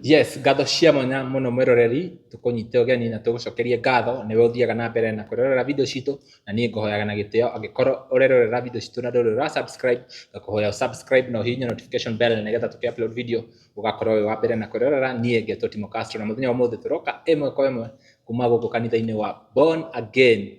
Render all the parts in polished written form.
Yes, ngatho cia mwanya mũno mwĩroreri, tũkũnyite ũgeni na tũgũcokerie ngatho nĩwe ũthiaga na mbere na kwĩrorera video citũ, na niĩ ngũhoyaga na gĩtĩo angĩkorwo ũrerorera video citũ na ndũrĩ ũra subscribe, ngakũhoya ũ subscribe na ũhihinye notification bell nĩgetha tũkĩ upload video ũgakorwo wĩ wa mbere na kwĩrorera. Niĩ ngetwo Timo Castro na mũthenya wa ũmũthĩ tũroka ĩmwe kwa ĩmwe kuma gũkũ kanitha-inĩ wa Born Again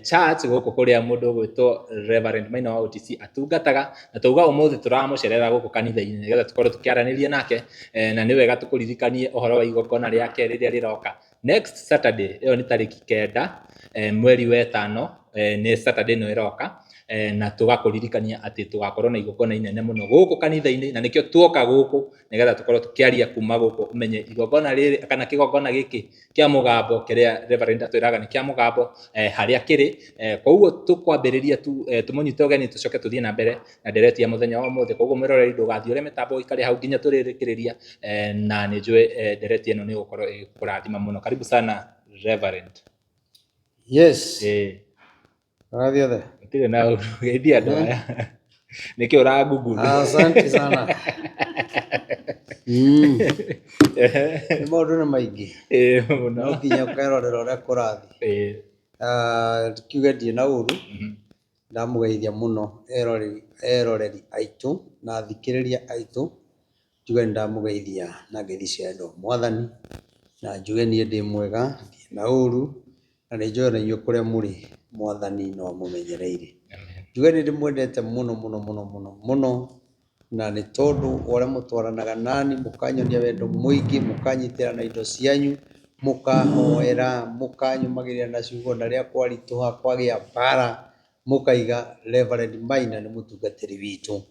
Church gũkũ kũrĩa mũndũ ũgwĩtwo Reverend Maina wa OTC atungataga, na twauga ũmũthĩ tũramũcerera gũkũ kanitha-inĩ nĩgetha tũkorwo tũkĩaranĩria nake, na nĩ wega tũkũririkanie ũhoro wa igongona rĩake rĩrĩa rĩroka next Saturday. Ĩyo nĩ tarĩki 9 mweri wa ĩtano, nĩ Saturday ĩno ĩroka, na tũgakũririkania atĩ tũgakorwo na igongona inene mũno gũkũ kanitha-inĩ, na nĩkĩo tuoka gũkũ nĩgetha tũkorwo tũkĩaria kuma gũkũ ũmenye igongona rĩrĩ kana kĩgongona gĩkĩ kĩa mũgambo kĩrĩa Reverend atwĩraga nĩ kĩa mũgambo, harĩa kĩrĩ. Koguo tũkwambĩrĩria tu tũmũnyite ũgeni tũcoke tũthiĩ na mbere na ndereti ya mũthenya wa ũmũthĩ. Koguo mwĩroreri, ndũgathiĩ ũrĩa mĩtambo, ũikare hau nginya tũrĩrĩkĩrĩria, na nĩ njũĩ ndereti ĩno nĩ ĩgũkorwo ĩgĩkũrathima mũno. Karibu sana, Reverend. Yes. Ũrathiĩ othe? Gũtirĩ na ũru, geithia andũ aya. Nĩkĩ ũrangunguna? Asante sana. Nĩ maũndũ nĩ maingĩ. Ĩĩ mũno. No nginya ũkerorera ũrĩa kũrathiĩ. Ah, kiuge ndirĩ na ũru. Ndamũgeithia mũno eroreri eroreri aitũ na athikĩrĩria aitũ. Njuge nĩ ndamũgeithia na ngeithi cia wendo wa Mwathani, na njuge niĩ ndĩ mwega, ndirĩ na ũru, na nĩ njũĩ ona inyuĩ kũrĩa mũrĩ Mwathani no amũmenyereire. Njuge nĩ ndĩmwendete mũno mũno mũno mũno mũno, na nĩ tondũ wa ũrĩa mũtwaranaga nani, mũkanyonia wendo mũingĩ, mũkanyitĩrĩra na indo cianyu, mũkahoera, mũkanyũmagĩrĩria na ciugo, na rĩrĩa kwaritũha, kwagĩa mbara, mũkaiga Reverend Maina nĩ mũtungatĩri witũ,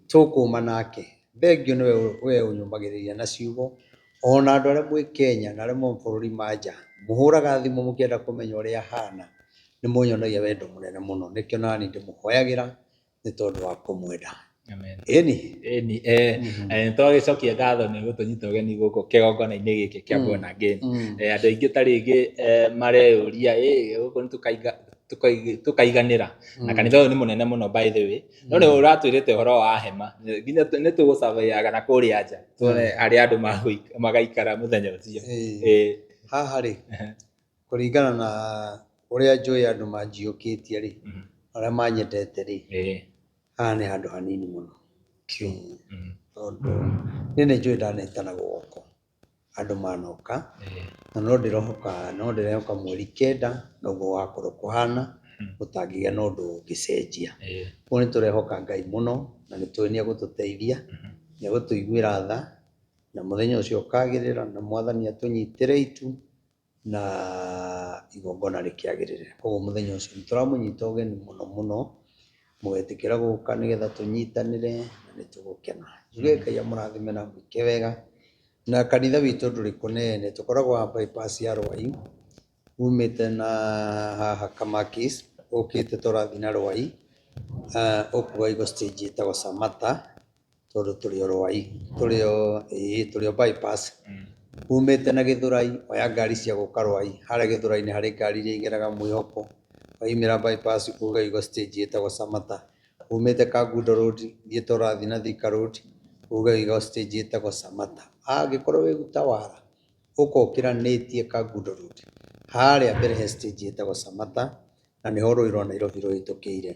tũkũma nake. Thengiũ nĩwe we ũnyũmagĩrĩria na ciugo, ona andũ arĩa mwĩ Kenya na arĩa mwĩ mabũrũri ma nja, mũhũraga thimũ mũkĩenda kũmenya ũrĩa hana, nĩ mũnyonagia wendo mũnene mũno, nĩkĩo nani ndĩmũhoyagĩra nĩ tondũ wa kũmwenda. Amen. Ĩni. Ĩni, nĩ twagĩcokia ngatho nĩ gũtũnyita ũgeni gũkũ kĩgongona-inĩ gĩkĩ kĩa Born Again. Andũ aingĩ ta rĩngĩ mareyũria, ĩ gũkũ nĩ tũkaiganĩra? Na kanitha ũyũ nĩ mũnene mũno, by the way, no nĩ ũratwĩrĩte ũhoro wa hema, nginya nĩ tũgũcavayaga na kũrĩa nja tuone harĩa andũ magaikara mũthenya ũcio. Haha rĩ, kũringana na ũrĩa njũĩ andũ manjiyũkĩtie rĩ, arĩa manyendete rĩ, haha nĩ handũ hanini mũno. Tondũ niĩ nĩ njũĩ ndanetana guoko andũ manoka, na no ndĩrehoka mweri 9 noguo gũgakorwo kũhana, gũtangĩgĩa na ũndũ ũngĩcenjia. Koguo nĩ tũrehoka Ngai mũno, na nĩ tũĩ nĩ egũtũteithia, nĩ egũtũiguĩra tha, na mũthenya ũcio ũkagĩrĩra, na Mwathani atũnyitĩre itu, na igongona rĩkĩagĩrĩre. Koguo mũthenya ũcio nĩ tũramũnyita ũgeni mũno mũno, mũgetĩkĩra gũka nĩgetha tũnyitanĩre na nĩ tũgũkena. Njuge Ngai amũrathime na amwĩke wega, na kanitha witũ ndũrĩ kũnene, tũkoragwo haha bypass ya Rwai, umĩte na haha Kamakis, ũkĩte ta ũrathiĩ na Rwai, ũkuga stage ĩtagwo Samata, tondũ tũrĩ o Rwai, tũrĩ o ĩĩ tũrĩ o bypass, umĩte na Gĩthũrai, oya ngari cia gũka Rwai, harĩa Gĩthũrai nĩ harĩ ngari iria igeraga Mwĩhoko, waumĩra bypass uge stage ĩtagwo Samata, umĩte Kangundo Road thiĩ ta ũrathiĩ na Thika Road, uge wĩiga stage ĩtagwo Samata. Angĩkorwo wĩ Utawala, ũka ũkĩranĩtie Kangundo Road, harĩa mbere he stage ĩtagwo Samata, na nĩho rũĩ rwa Nairobi rũhĩtũkĩire.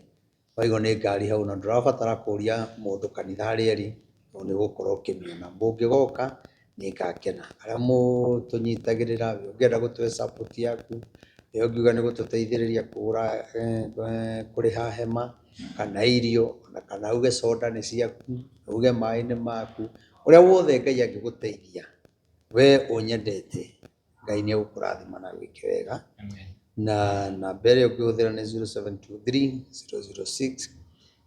Waigwo nĩ ngari hau na ndũrabatara kũria mũndũ kanitha harĩa ĩrĩ, tondũ nĩ ũgũkorwo ũkĩmĩona. Mũngĩgoka nĩ ngakena. Arĩa mũtũnyitagĩrĩra, we ũngĩenda gũtũhe support yaku, we ũngiuga nĩ gũtũteithĩrĩria kũgũra, kũrĩha hema kana irio, ona kana uge soda nĩ ciaku, uge maĩ nĩ maku, ũrĩa wothe Ngai angĩgũteithia, we ũnyendete, Ngai nĩ egũkũrathima na agwĩke wega. Na namba ĩrĩa ũngĩhũthĩra nĩ 0723 006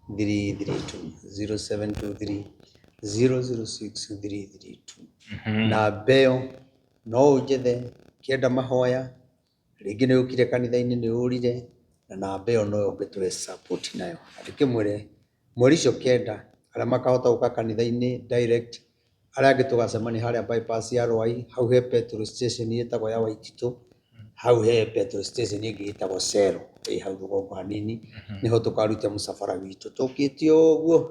332, 0723 006 332. Namba ĩyo no ũnjethe ũkĩenda mahoya, rĩngĩ nĩ ũkire kanitha-inĩ nĩ ũrire, na namba ĩyo noyo ũngĩtũhe support nayo. Na ndĩkĩmwĩre mweri ũcio 9 arĩa makahota gũka kanitha-inĩ direct, arĩa angĩ tũgacemania harĩa bypass ya Rwai, hau he petrol station ĩtagwo ya Waititũ, hau he petrol station ĩngĩ ĩtagwo Shell ĩ hau rũgongo hanini, nĩho tũkaruta mũcabara witũ tũkĩte ũguo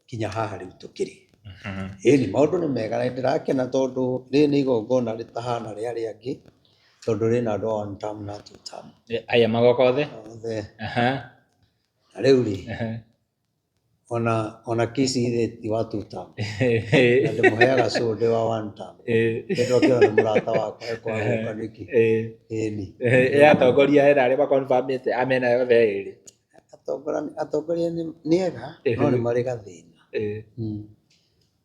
nginya haha rĩu tũkĩrĩ. Ĩni maũndũ nĩ mega na nĩndĩrakena tondũ rĩrĩ nĩ igongona rĩtahana rĩa arĩa angĩ tondũ rĩna andũ a one term na two term. Aya magoka othe? Othe. Na rĩu rĩ, ona Kisii rĩ ti wa two term. Na ndĩmũheaga show ndĩ wa one term. Nĩ ndokĩona nĩ mũrata wakwa ekwaga gũka nĩkĩ. Ĩni. Ĩ atongoria hena arĩa makonfamĩte a mĩena yothe ĩrĩ? Atongoria nĩ ega no nĩ marĩ gathĩna.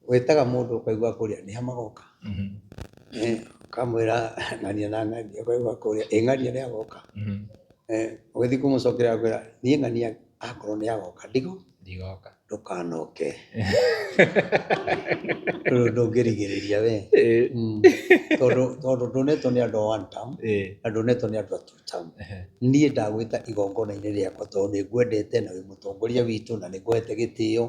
Wĩtaga mũndũ ũkaigua akũria nĩ ha magoka? Ũkamwĩra ng'ania na ng'ania ũkaigua akũria ĩ ng'ania nĩ agoka? Ũgĩthiĩ kũmũcokeria agakwĩra niĩ ng'ania akorwo nĩ agoka ndigoka. Ndũkanoke. Ndũrĩ ũndũ ũngĩrigĩrĩria we. Tondũ ndũnetwo nĩ andũ a one term na ndũnetwo nĩ andũ a two term. Niĩ ndagwĩta igongona-inĩ rĩakwa tondũ nĩ ngwendete na wĩ mũtongoria witũ na nĩ ngũhete gĩtĩo.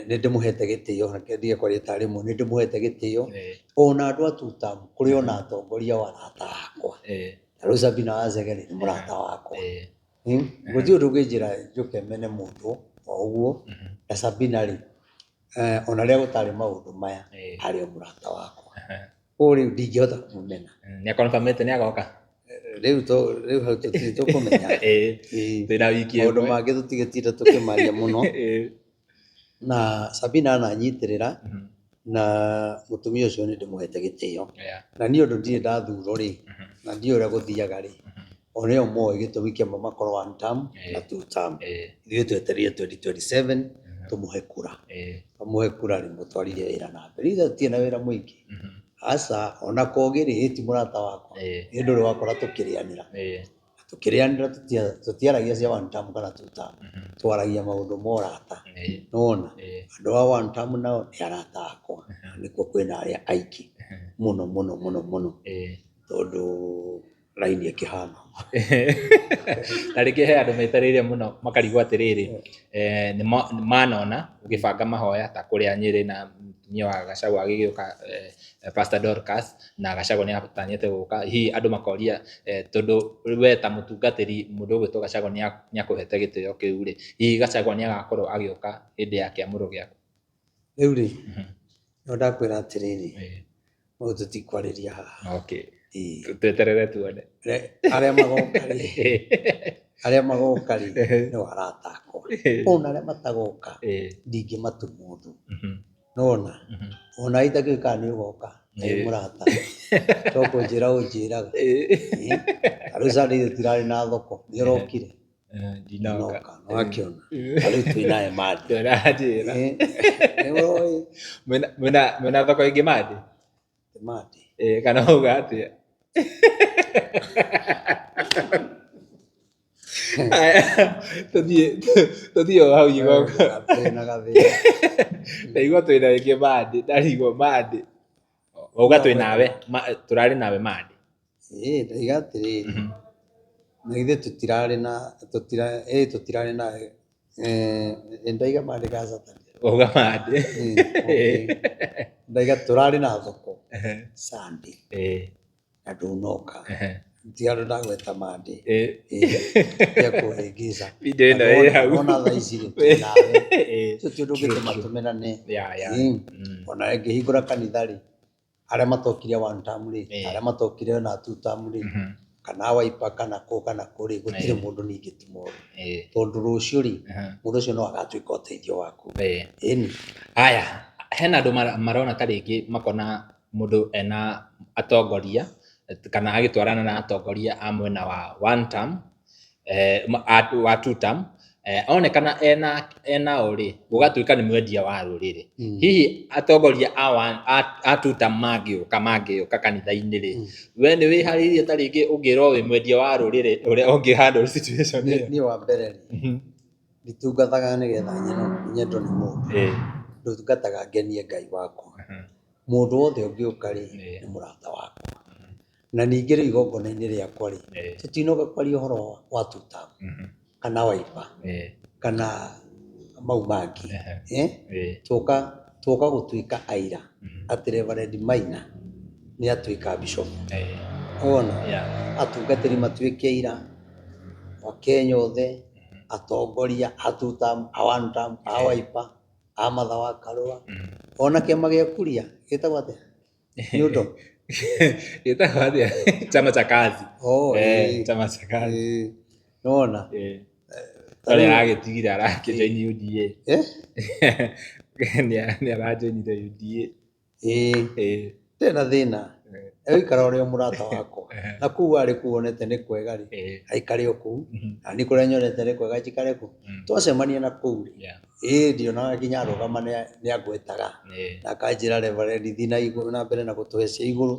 Nĩ ndĩmũhete gĩtĩo, reke ndige kwaria tarĩ mwe, nĩ ndĩmũhete gĩtĩo. Ona andũ a two term kũrĩ ona atongoria o arata akwa. Ta rĩu Sabina wa Chege rĩ, nĩ mũrata wakwa. Gũtirĩ ũndũ ũngĩnjĩra njũke mene mũndũ o ũguo. Na Sabina rĩ, ona rĩrĩa gũtarĩ maũndũ maya, arĩ o mũrata wakwa. Koguo rĩu ndingĩhota kũmũmena. Nĩ akonfamĩte nĩ agoka? Rĩu rĩu hau tũtirĩ tũkũmenya. Twĩna wiki Maũndũ ĩmwe. Mangĩ tũtigĩtinda tũkĩmaria mũno. Na Sabina ananyitĩrĩra na mũtumia ũcio nĩ ndĩmũhete gĩtĩo. Na niĩ ũndũ ndirĩ ndathurwo rĩ, na ndiũĩ ũrĩa gũthiaga rĩ, o nĩo moĩ gĩtũmi kĩamwe makorwo one term na two term. Ithuĩ twetereire 2027 tũmũhe kura. Twamũhe kura rĩ, mũtwarire wĩra na mbere. Ithuĩ tũtirĩ na wĩra mũingĩ. Aca, ona Kogi rĩ, ti mũrata wakwa. Nĩ ndũrĩ wakora tũkĩrĩanĩra. Tũkĩrĩanĩra tũtiaragia cia one term kana two term. Twaragia maũndũ ma ũrata. Nĩwona? Andũ a one term nao nĩ arata akwa. Nĩkuo kwĩna arĩa aingĩ mũno mũno mũno mũno. Tondũ raini ĩkĩhana. Na rĩngĩ he andũ metereire mũno makarigwo atĩrĩrĩ, nĩ manona ũgĩbanga mahoya ta kũrĩa Nyĩrĩ na mũtumia wa Gachagua agĩgĩũka, Pastor Dorcas, na Gachagua nĩ atanyĩte gũka, hihi andũ makoria, tondũ we ta mũtungatĩri mũndũ ũgwĩtwo Gachagua nĩ akũhete gĩtĩo kĩu rĩ, hihi Gachagua nĩ agakorwo agĩũka hĩndĩ ya kĩamũro gĩaku? Rĩu rĩ, no ndakwĩra atĩrĩrĩ, ũyũ tũtikwarĩria haha. Okay. Tweterere tuone. Arĩa magoka rĩ, arĩa magoka rĩ, nĩo arata akwa. Ona arĩa matagoka, ndingĩmatuma ũndũ. Nĩwona? Ona itakĩũĩ kana nĩ ũgoka, na wĩ mũrata. To kũnjĩra ũnjĩraga. Ta rĩu Sunday ithuĩ tũtirarĩ na thoko, nĩ ũrokire? Ndinoka. Nĩwakĩona? Ta rĩu twĩ nawe Monday. Ndũranjĩra. Nĩ ũroĩ? Mwĩna thoko ĩngĩ Monday? Monday. Kana wauga atĩa? Tũthiĩ o hau igongona. Twĩna gathĩna. Ndaigua twĩna ĩngĩ Monday, ndarigwo Monday. Wauga twĩ nawe, tũrarĩ nawe Monday. Ĩĩ ndaiga atĩrĩrĩ, na githĩ tũtirarĩ na tũtirarĩ na ndaiga Monday kana Saturday? Wauga Monday. Ndaiga tũrarĩ na thoko Sunday na ndũnoka. Ti andũ ndagweta Monday. Tia kũhĩngĩca. Video ĩno ĩ hau. Ona thaa ici rĩ, twĩ nawe. Ũcio ti ũndũ ũngĩtũma tũmenane. Ona ngĩhingũra kanitha rĩ, arĩa matokire one term rĩ, arĩa matokire na two term rĩ, kana Wiper kana kũ kana kũ rĩ, gũtirĩ mũndũ niĩ ingĩtuma ũru. Tondũ rũciũ rĩ, mũndũ ũcio no agatuĩka ũteithio waku. Ĩni. Haya, hena andũ marona ta rĩngĩ makona mũndũ ena atongoria kana agĩtwarana na atongoria a mwena wa one term, wa two term, onekana enao rĩ, gũgatuĩka nĩ mwendia wa rũrĩrĩ. Hihi atongoria a two term mangĩũka kanitha-inĩ rĩ, we nĩ wĩharĩirie ta rĩngĩ ũngĩrwo wĩ mwendia wa rũrĩrĩ ũrĩa ũngĩ handle situation ĩyo? Niĩ wa mbere rĩ, nditungataga nĩgetha nyendwo nĩ mũndũ. Ndungataga ngenie Ngai wakwa. Mũndũ wothe ũngĩũka rĩ, nĩ mũrata wakwa. Na ningĩ rĩu igongona-inĩ rĩakwa rĩ, tũtinoka kwaria ũhoro wa two term kana Wiper kana mau mangĩ. Twoka gũtuĩka aira atĩ Reverend Maina nĩ atuĩka bishop. Wona? Atungatĩri matuĩke aira, Akenya othe, atongoria a two term, a one term, a Wiper, A Martha wa Karũa, ona kĩama gĩa Kuria gĩtagwo atĩa? Nĩ ũndũ Gĩtagwo atĩa? Chama cha kazi. Oh, Eh, ĩĩ. chama cha kazi. Ĩĩ. Nĩwona? Eh. Ta Ũrĩa rĩu- aragĩtigire arakĩjoini UDA. Eh? Nĩ arajoinire UDA. Ĩĩ. Eh. Ndirĩ na thĩna. Eh. Egũikara ũrĩ o mũrata wakwa. Na kũu arĩ kũu onete nĩ kwega rĩ, Eh. aikare o kũu. Na niĩ kũrĩa nyonete nĩ kwega njikare kũu. Twacemania na kũu rĩ, ĩĩ ndionaga nginya arũgama nĩ angwetaga. Na akanjĩra Reverend thiĩ na igũrũ na mbere na gũtũhe cia igũrũ,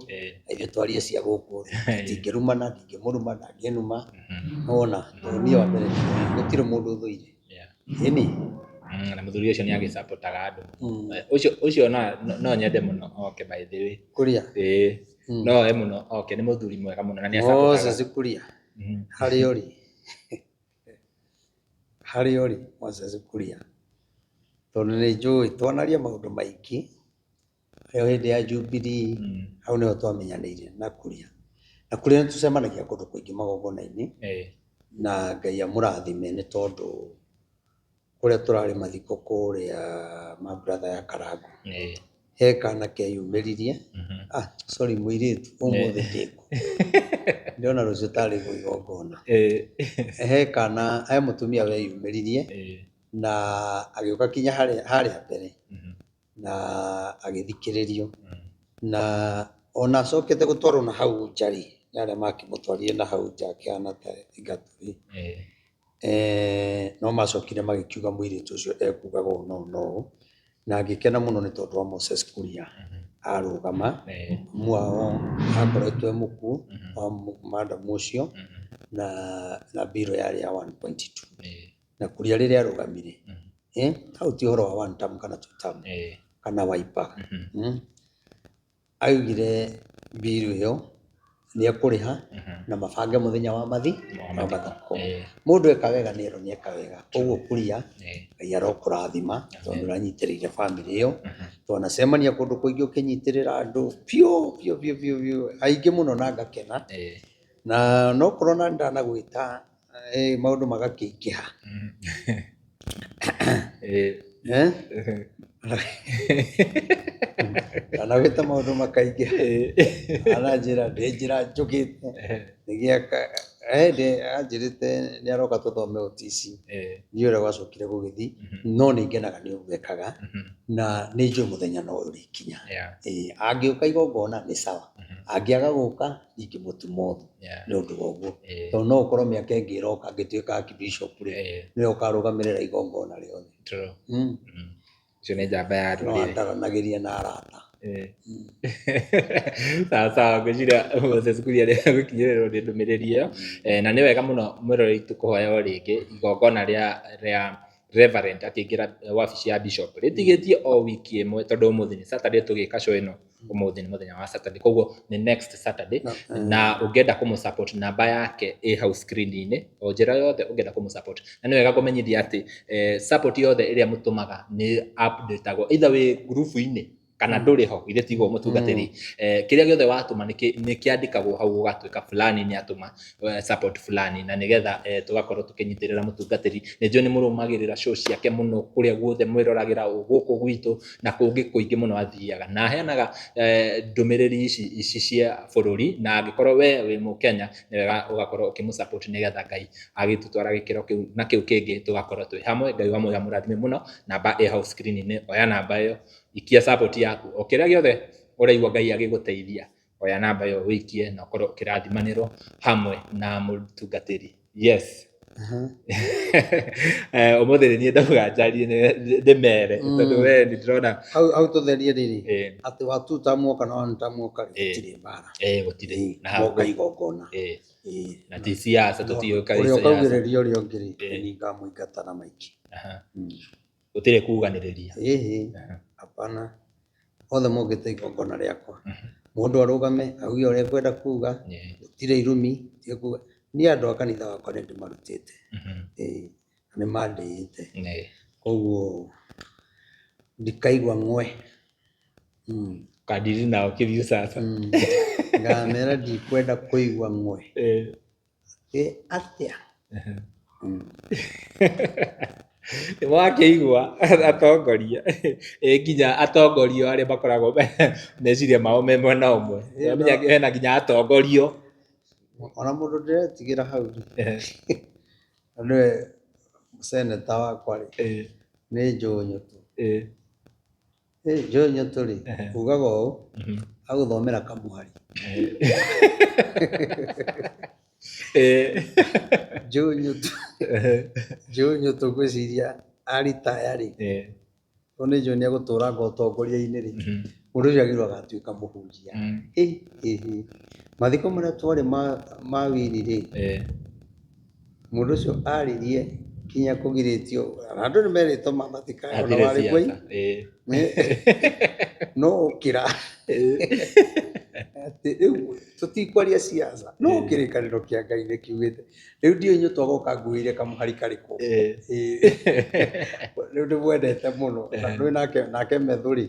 na ithuĩ twarie cia gũkũ thĩ. Tũtingĩrumana, ndingĩmũruma, ndangĩnuma. Nĩwona? Tondũ niĩ wa mbere gũtirĩ mũndũ thũire. Ĩni. Na mũthuri ũcio nĩ agĩcapotaga andũ. Ũcio ũcio no nyende mũno oke, by the way. Kuria. Ĩĩ. No oe mũno oke, nĩ mũthuri mwega mũno na nĩ acapotaga. Moses Kuria. Harĩa ũrĩ. Harĩa ũrĩ Moses Kuria. Tondũ nĩ njũĩ twanaria maũndũ maingĩ. Ĩyo hĩndĩ ya Jubilee, hau nĩho twamenyanĩire na Kuria. Na Kuria nĩ tũcemanagia kũndũ kũingĩ magongona-inĩ. Na Ngai amũrathime nĩ tondũ kũrĩa tũrarĩ mathiko kũrĩa ma brother ya Karangũ, he kana keyumĩririe, ah sorry, mũirĩtu, ũmũthĩ ndĩkuo, ndĩrona rũciũ tarĩ guo igongona. He kana, he mũtumia weyumĩririe na agĩũka kinya harĩa mbere na agĩthikĩrĩrio, na ona acokete gũtwarwo na hau nja rĩ, nĩ arĩa makĩmũtwarire na hau nja akĩhana ta aingatwo rĩ, no macokire magĩkiuga mũirĩtu ũcio ekugaga ũũ na ũũ na ũũ, na ngĩkena mũno nĩ tondũ wa Moses Kuria arũgama, mamu wao akoretwo e mũkuũ wa madam ũcio, na mbirũ yarĩ ya 1.2, na Kuria rĩrĩa arũgamire, hau ti ũhoro wa one term kana two term kana Wiper, augire mbiru ĩyo nĩ ekũrĩha na mabange mũthenya wa mathiko. Mũndũ eka wega nĩ erwo nĩ eka wega, koguo Kuria Ngai arokũrathima tondũ ũranyitĩrĩire bamĩrĩ ĩyo. Twanacemania kũndũ kũingĩ ũkĩnyitĩrĩra andũ biũ biũ biũ biũ biũ aingĩ mũno na ngakena, na no korwo na ndanagwĩta maũndũ magakĩingĩha. Eh? Ndanagwĩta maũndũ makaingĩha, aranjĩra ndĩ njĩra njũkĩte nĩgĩaka anjĩrĩte nĩ aroka tũthome OTC, ndiũĩ ũrĩa gwacokire gũgĩthiĩ, no nĩ ngenaga nĩ ũguo ekaga, na nĩ njũĩ mũthenya no ũrĩkinya. Angĩũka igongona nĩ sawa, angĩaga gũka ndingĩmũtuma ũthũ nĩ ũndũ wa ũguo, tondũ no ũkorwo mĩaka ĩngĩ ĩroka angĩtuĩka archbishop rĩ, nĩwe ũkarũgamĩrĩra igongona rĩothe. Ũcio nĩ njamba ya No rũrĩrĩ. andaranagĩria na arata. Sawa sawa, ngwĩciria Moses Kuria nĩ egũkinyĩrĩrwo nĩ ndũmĩrĩri ĩyo. Na nĩ wega mũno mwĩroreri tũkũhoya o rĩngĩ igongona rĩa Reverend akĩingĩra wabici ya Bishop rĩtigĩtie o wiki ĩmwe, tondũ ũmũthĩ nĩ Saturday tũgĩka show ĩno, ũmũthĩ nĩ mũthenya wa Saturday, koguo nĩ next Saturday. Na ũngĩenda kũmũ support, namba yake ĩ hau screen-inĩ, o njĩra yothe ũngĩenda kũmũ support. Na nĩ wega kũmenyithia atĩ support yothe ĩrĩa mũtũmaga nĩ update-agwo, either wĩ ngurubu-inĩ kana ndũrĩ ho, githĩ tiguo mũtungatĩri? Kĩrĩa gĩothe watũma nĩ kĩandĩkagwo hau, gũgatuĩka fulani nĩ atũma support fulani, na nĩgetha tũgakorwo tũkĩnyitĩrĩra mũtungatĩri. Nĩ njũĩ nĩ mũrũmagĩrĩra show ciake mũno kũrĩa guothe mwĩroragĩra, gũkũ gwitũ na kũngĩ kũingĩ mũno athiaga, na aheanaga ndũmĩrĩri ici cia bũrũri. Na angĩkorwo we wĩ mũkenya, nĩ wega ũgakorwo ũkĩmũ support nĩgetha Ngai agĩtũtwara gĩkĩro kĩu na kĩu kĩngĩ, tũgakorwo twĩ hamwe. Ngai wa muoyo amũrathime mũno. Namba ĩ hau screen-inĩ, oya namba ĩyo, ikia support yaku, o kĩrĩa gĩothe ũraigua Ngai agĩgũteithia, oya namba ĩyo ũikie na ũkorwo ũkĩrathimanĩrwo hamwe na mũtungatĩri. Yes. Ũmũthĩ nĩ niĩ ndauga njarie ndĩmere, tondũ we nĩ ndĩrona Hau tũtherie rĩrĩ, atĩ wa two term woka na one term woka rĩ, gũtirĩ mbara. Gũtirĩ. Na moka igongona. Na ti siasa, tũtiũka Ũrĩa siasa. ũkaugĩrĩria ũrĩa ũngĩ rĩ, nĩ ngamũingata na maiki. Gũtirĩ kuganĩrĩria. Ĩhĩ, hapana. Othe mokĩte igongona rĩakwa. Mũndũ arũgame auge ũrĩa ekwenda kuga, gũtirĩ irumi, gũtirĩ kuga. Niĩ andũ a kanitha wakwa nĩ ndĩmarutĩte. Nĩ mandĩĩte. Koguo ndikaigua ng'we. Kadiri nao kĩbiucaca. Ngamera ndikwenda kũigua ng'we. Ĩ atĩa? Nĩmwakĩigua atongoria, ĩ nginya atongorio arĩa makoragwo meciria mao me mwena ũmwe. Nĩũramenya hena nginya atongorio. Ona mũndũ ndĩretigĩra hau rĩ, na nĩwe seneta wakwa rĩ, nĩ Joe Nyotu. Joe Nyotu rĩ, ugaga ũũ, agũthomera kamũhari. Joe Nyotu, Joe Nyotu ngwĩciria aritaya rĩ, tondũ nĩ njũĩ nĩ egũtũranga ũtongoria-inĩ rĩ, mũndũ ũcio agĩrĩirwo agatuĩka mũhunjia. Ĩ ĩ ĩ mathiko marĩa twarĩ ma Willy rĩ, mũndũ ũcio aririe kinya kũgirĩtio, na andũ nĩ merĩtwo mamathikage ona Hatirĩ warĩ kuo siasa. No ũkĩra atĩ rĩu tũtikwaria siasa, no kĩrĩkanĩro kĩa Ngai nĩ kiugĩte. Rĩu ndiũĩ Nyotu agoka nguĩire kamũhari karĩkũ. Rĩu ndĩmwendete mũno. Na ndũĩ nake nake Methu rĩ,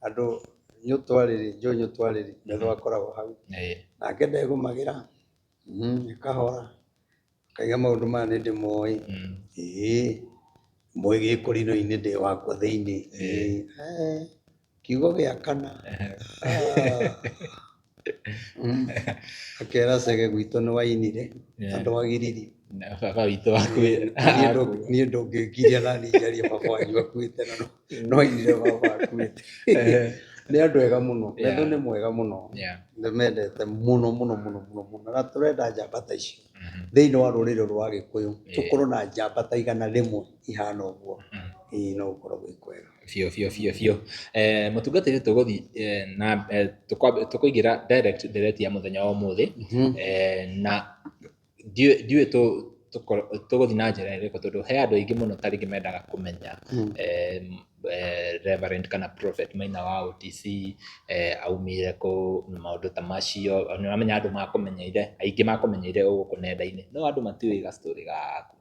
andũ Nyotu arĩ rĩ, Joe Nyotu arĩ rĩ, Methu akoragwo hau. Nake ndegũmagĩra, kahora, akaiga maũndũ maya nĩ ndĩmoĩ. Ĩĩ, moĩ gĩkũrinũ-inĩ ndĩ wakwa thĩinĩ. Ĩĩ, kiugo gĩa kana. Akera Chege gwitũ nĩ wainire na ndwagiririo. Na baba witũ akuĩte. Niĩ ndũngĩngiria nani njarie baba wanyu akuĩte na no ainire baba akuĩte. Nĩ andũ ega mũno. Methu nĩ mwega mũno. Ndĩmendete mũno mũno mũno mũno mũno. Na tũrenda njamba ta icio thĩinĩ wa rũrĩrĩ rwa Gĩkũyũ. Tũkorwo na njamba ta 100 ihana ũguo. Ĩĩ no gũkorwo gwĩ kwega. Biũ biũ biũ biũ. Mũtungatĩri tũgũthiĩ na tũkũingĩra direct ndereti ya mũthenya wa ũmũthĩ. Na ndiũĩ tũgũthiĩ na njĩra ĩrĩkũ tondũ he andũ aingĩ mũno ta rĩngĩ mendaga kũmenya Reverend kana Prophet Maina wa OTC aumire kũ, maũndũ ta macio. Nĩ ũramenya andũ makũmenyeire, aingĩ makũmenyeire o gũkũ nenda-inĩ, no andũ matiũĩ ga story gaku.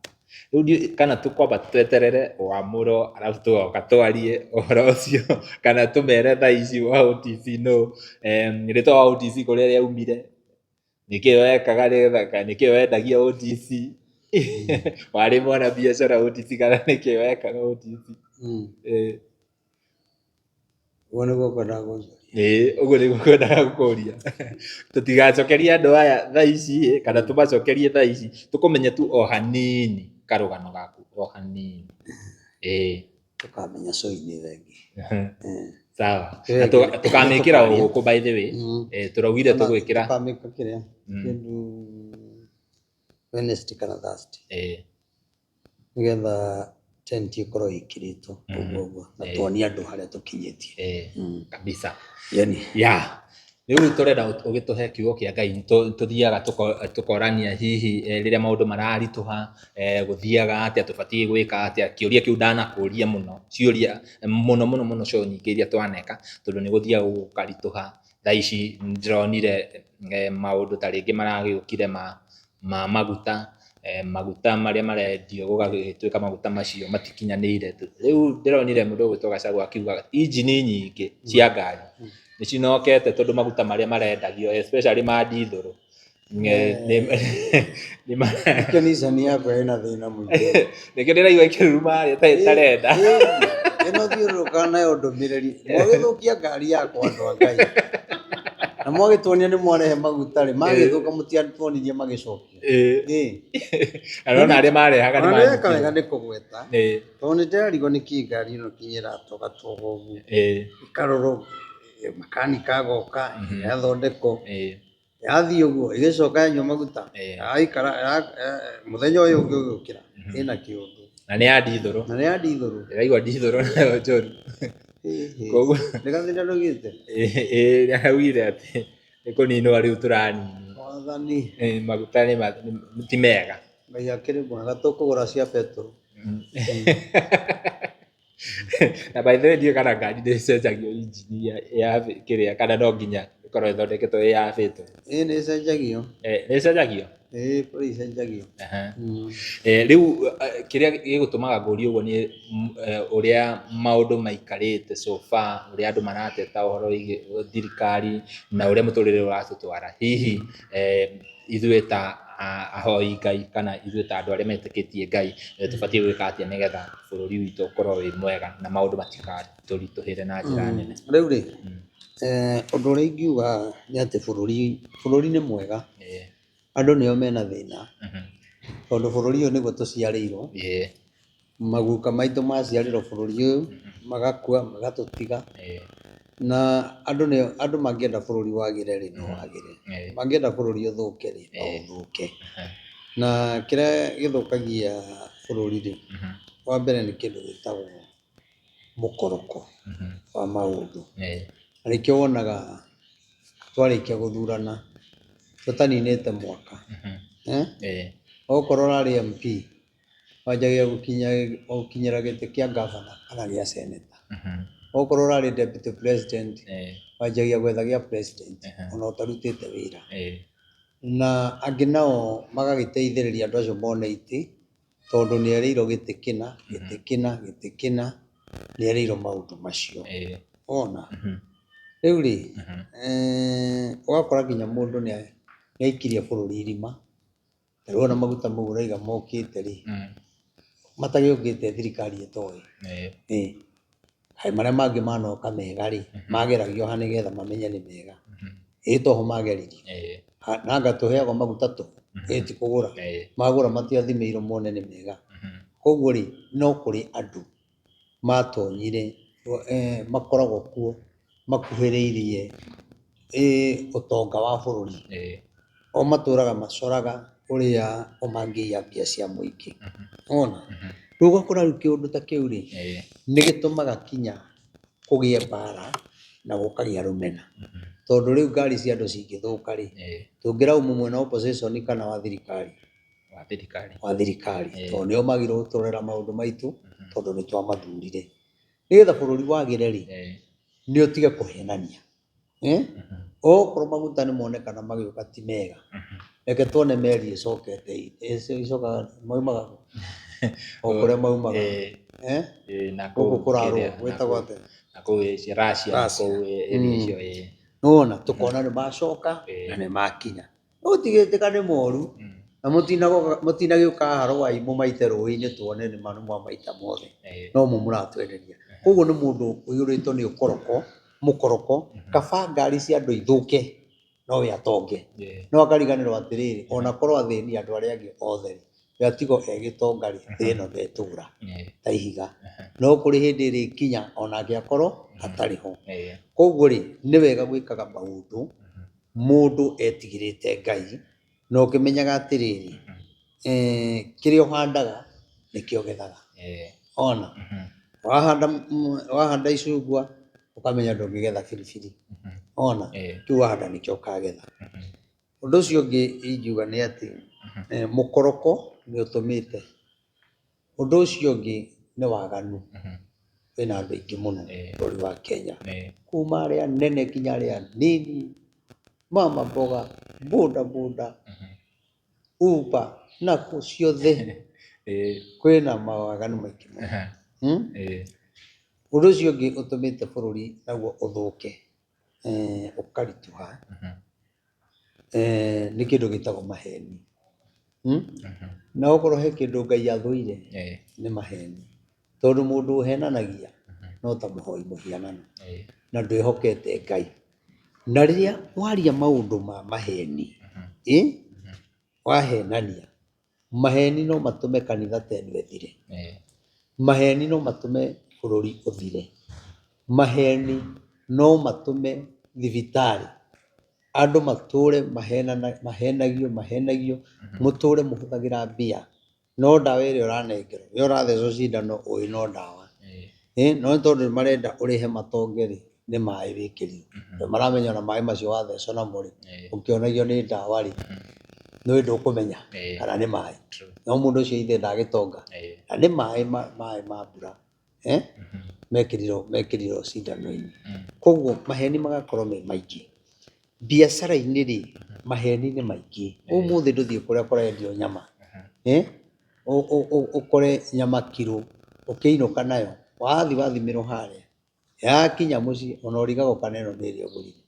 Rĩu ndiũĩ kana tũkwamba tweterere wamũrwo arabu tũgoka twarie ũhoro ũcio kana tũmere thaa ici wa OTC nũ, rĩtwa wa OTC kũrĩa rĩaumire, nĩkĩĩ wekaga nĩgetha, nĩkĩĩ wendagia OTC, warĩ mwana biacara OTC kana nĩkĩĩ wekaga OTC. Ũguo nĩguo ngwendaga kũnjũria. Ĩĩ, ũguo nĩguo ngwendaga gũkũria. Tũtigacokerie andũ aya thaa ici ĩ, kana tũmacokerie thaa ici, tũkũmenya tu o hanini karũgano gaku o hanini. Ĩĩ. Tũkamenya cũi-inĩ thengi. Sawa. Na tũkamĩkĩra o gũkũ by the way. Tũraugire tũgwĩkĩra. Tũkamĩka kĩrĩa kĩndũ Wednesday kana Thursday. Nĩgetha tent ĩkorwo ĩkĩrĩtwo ũguo ũguo na tuonie andũ harĩa tũkinyĩtie. Kabisa. Yani. Yeah. Rĩu tũrenda ũgĩtũhe kiugo kĩa Ngai, tũthiaga tũkorania hihi rĩrĩa maũndũ mararitũha, gũthiaga atĩa, tũbatiĩ gwĩka atĩa, kĩũria kĩu ndanakũria mũno, ciũria mũno mũno mũno cio nyingĩ iria twaneka, tondũ nĩ gũthiaga gũkaritũha. Thaa ici ndĩronire maũndũ ta rĩngĩ maragĩũkire ma maguta, maguta marĩa marendio gũgagĩtuĩka maguta macio matikinyanĩire. Rĩu ndĩronire mũndũ ũgwĩtwo Gachagua akiuga injini nyingĩ cia ngari nĩ cinokete tondũ maguta marĩa marendagio especially ma ndithũrũ Nĩkĩo Nissan yakwa ĩna thĩna mũingĩ. Nĩkĩo ndĩraigua ĩkĩruruma harĩa ĩtarenda. Ĩno thiũrũrũkaga nayo ndũmĩrĩri, mwagĩthũkia ngari yakwa andũ a Ngai. Na mwagĩtuonia nĩ mwarehe maguta rĩ, magĩthũka mũtiatuonirie magĩcokio. Ĩĩ. Na nĩwona arĩa marehaga nĩ Ona nĩweka manyitirwo. wega nĩ kũgweta. Tondũ nĩ ndĩrarigwo nĩkĩ ngari ĩno kinya ĩratogatoga ũguo. Ĩkarorwo, makanika agoka, ĩgathondekwo. Yathiĩ ũguo, ĩgĩcoka yanyua maguta, yaikara, mũthenya ũyũ ũngĩ ũgĩũkĩra, ĩna kĩũndũ. Na nĩ ya ndithũrũ. Na nĩ ya ndithũrũ. Ndĩraigua ndithũrũ nayo njũru. Koguo Nĩ gathĩna ndũgĩte? Ĩĩ, nĩaraugire atĩ nĩ kũninwo rĩu tũraninwo. Mwathani. Maguta ti mega. Ngai akĩrĩ mwega, tũkũgũra cia betũrũ. Na by the way ndiũĩ kana ngari nĩ ĩcenjagio injini ya kĩrĩa kana no nginya ĩkorwo ĩthondeketwo ĩ ya betũrũ. Ĩĩ nĩ ĩcenjagio. Nĩ ĩcenjagio? Ĩĩ kũrĩ icenjagio. Rĩu kĩrĩa gĩgũtũmaga ngũrie ũguo nĩ ũrĩa maũndũ maikarĩte so far, ũrĩa andũ marateta ũhoro wĩgiĩ thirikari na ũrĩa mũtũrĩre ũratũtwara. Hihi ithuĩ ta ahoi Ngai kana ithuĩ ta andũ arĩa metĩkĩtie Ngai, tũbatiĩ gwĩka atĩa nĩgetha bũrũri witũ ũkorwo wĩ mwega na maũndũ matigatũritũhĩre na njĩra nene? Rĩu rĩ, ũndũ ũrĩa ingiuga nĩ atĩ bũrũri nĩ mwega, andũ nĩo mena thĩna, tondũ bũrũri ũyũ nĩguo tũciarĩirwo. Maguka maitũ maciarĩrwo bũrũri ũyũ, magakua magatũtiga, na andũ nĩo, andũ mangĩenda bũrũri wagĩre rĩ, no wagĩre, mangĩenda bũrũri ũthũke rĩ, no ũthũke. Na kĩrĩa gĩthũkagia bũrũri rĩ, wa mbere nĩ kĩndũ gĩtagwo mũkoroko wa maũndũ. Na nĩkĩo wonaga twarĩkia gũthurana tũtaninĩte mwaka, okorwo ũrarĩ MP wanjagia gũkinyĩra gĩtĩ kĩa ngavana kana gĩa seneta. Okorwo ũrarĩ deputy president wanjagia gwetha gĩa president ona ũtarutĩte wĩra. Na angĩ nao magagĩteithĩrĩria andũ acio mone itĩ, tondũ nĩ erĩirwo gĩtĩ kĩna, gĩtĩ kĩna, gĩtĩ kĩna, nĩ erĩirwo maũndũ macio. Wona? Rĩu rĩ, ũgakora nginya mũndũ nĩ aikirie bũrũri irima, ta rĩu ona maguta mau ũraiga mokĩte rĩ, matagĩũkĩte thirikari ĩtoĩ. Kaĩ marĩa mangĩ manoka mega rĩ, mageragio ha nĩgetha mamenye nĩ mega. Ĩ toho mageririo. Na anga tũheagwo maguta tũhũ, ĩ ti kũgũra. Magũra matiathimĩirwo mone nĩ mega. Koguo rĩ, no kũrĩ andũ matonyire, makoragwo kuo makuhĩrĩirie ũtonga wa bũrũri. O matũraga macoraga ũrĩa o mangĩiya mbia cia mũingĩ. Wona? Rĩu ũgakora rĩu kĩũndũ ta kĩu rĩ, nĩ gĩtũmaga kinya kũgĩe mbara na gũkagĩa rũmena. Tondũ rĩu ngari cia andũ cingĩthũka rĩ, tũngĩraumu mwena wa opposition kana wa thirikari? Wa thirikari. Wa thirikari. Tondũ nĩo magĩrĩirwo gũtũrorera maũndũ maitũ, tondũ nĩ twamathurire. Nĩgetha bũrũri wagĩre rĩ, nĩ ũtige kũhenania. Okorwo maguta nĩ monekana magĩũka ti mega, reke tuone meri ĩcokete, ĩcokaga maumaga kũ? O kũrĩa maumaga. Gũkũ kũrarũo, gwĩtagwo atĩa? Na kũu Russia, Russia. kũu area icio, ĩĩ. Nĩwona, tũkona nĩ macoka na nĩ makinya. No tigĩtĩka nĩ moru, na mũtinagĩũka haha rwai mũmaite rũĩ-inĩ tuone nĩ ma nĩ mwamaita mothe. No mo mũratwenderia. Koguo nĩ mũndũ ũiyũrĩtwo nĩ ũkoroko, mũkoroko, kaba ngari cia andũ ithũke, no we atonge. No akariganĩrwo atĩrĩrĩ, ona korwo athĩni andũ arĩa angĩ othe rĩ, we atigwo egĩtonga rĩ, thĩ ĩno ndetũra ta ihiga. No kũrĩ hĩndĩ ĩrĩkinya onake akorwo atarĩ ho. Koguo rĩ, nĩ wega gwĩkaga maũndũ mũndũ etigĩrĩte Ngai, na ũkĩmenyaga atĩrĩrĩ, kĩrĩa ũhandaga nĩkĩo ũgethaga. Ona wahanda icungwa ũkamenya ndũngĩgetha biribiri. Ona kĩu wahanda nĩkĩo ũkagetha. Ũndũ ũcio ũngĩ ingiuga nĩ atĩ, mũkoroko nĩ ũtũmĩte. Ũndũ ũcio ũngĩ nĩ waganu. Wĩna andũ aingĩ mũno bũrũri wa Kenya. Kuma arĩa nene nginya arĩa nini, mama mboga, boda boda, Uber na kũ ciothe kwĩna mawaganu maingĩ mũno. Ũndũ ũcio ũngĩ ũtũmĩte bũrũri naguo ũthũke, ũkaritũha, nĩ kĩndũ gĩtagwo maheni. Na okorwo he kĩndũ Ngai athũire, nĩ maheni. Tondũ mũndũ ũhenanagia no ta mũhoi mũhianano, na ndwĩhokete Ngai. Na rĩrĩa waria maũndũ ma maheni, wahenania, maheni no matũme kanitha ta ĩno ĩthire. Maheni no matũme bũrũri ũthire. Maheni no matũme thibitarĩ andũ matũre mahenagio, mahenagio, mũtũre mũhũthagĩra mbia, no ndawa ĩrĩa ũranengerwo, we ũrathecwo cindano ũĩ no ndawa. No nĩ tondũ nĩ marenda ũrĩhe matonge rĩ, nĩ maĩ wĩkĩrirwo. Tondũ maramenya ona maĩ macio wathecwo namo rĩ, ũkĩonagio nĩ ndawa rĩ, nĩ ndũkũmenya kana nĩ maĩ. No mũndũ ũcio ithe ndagĩtonga, na nĩ maĩ maĩ ma mbura. Mekĩrirwo cindano-inĩ. Koguo maheni magakorwo me maingĩ. Biacara-inĩ rĩ, maheni nĩ maingĩ. Ũmũthĩ ndũthiĩ kũrĩa kũrendio nyama, ũkore nyama kiro, ũkĩinũka nayo, wathiĩ wathimĩrwo harĩa, yakinya mũciĩ ona ũrigagwo kana ĩno nĩ ĩrĩa ũgũrire.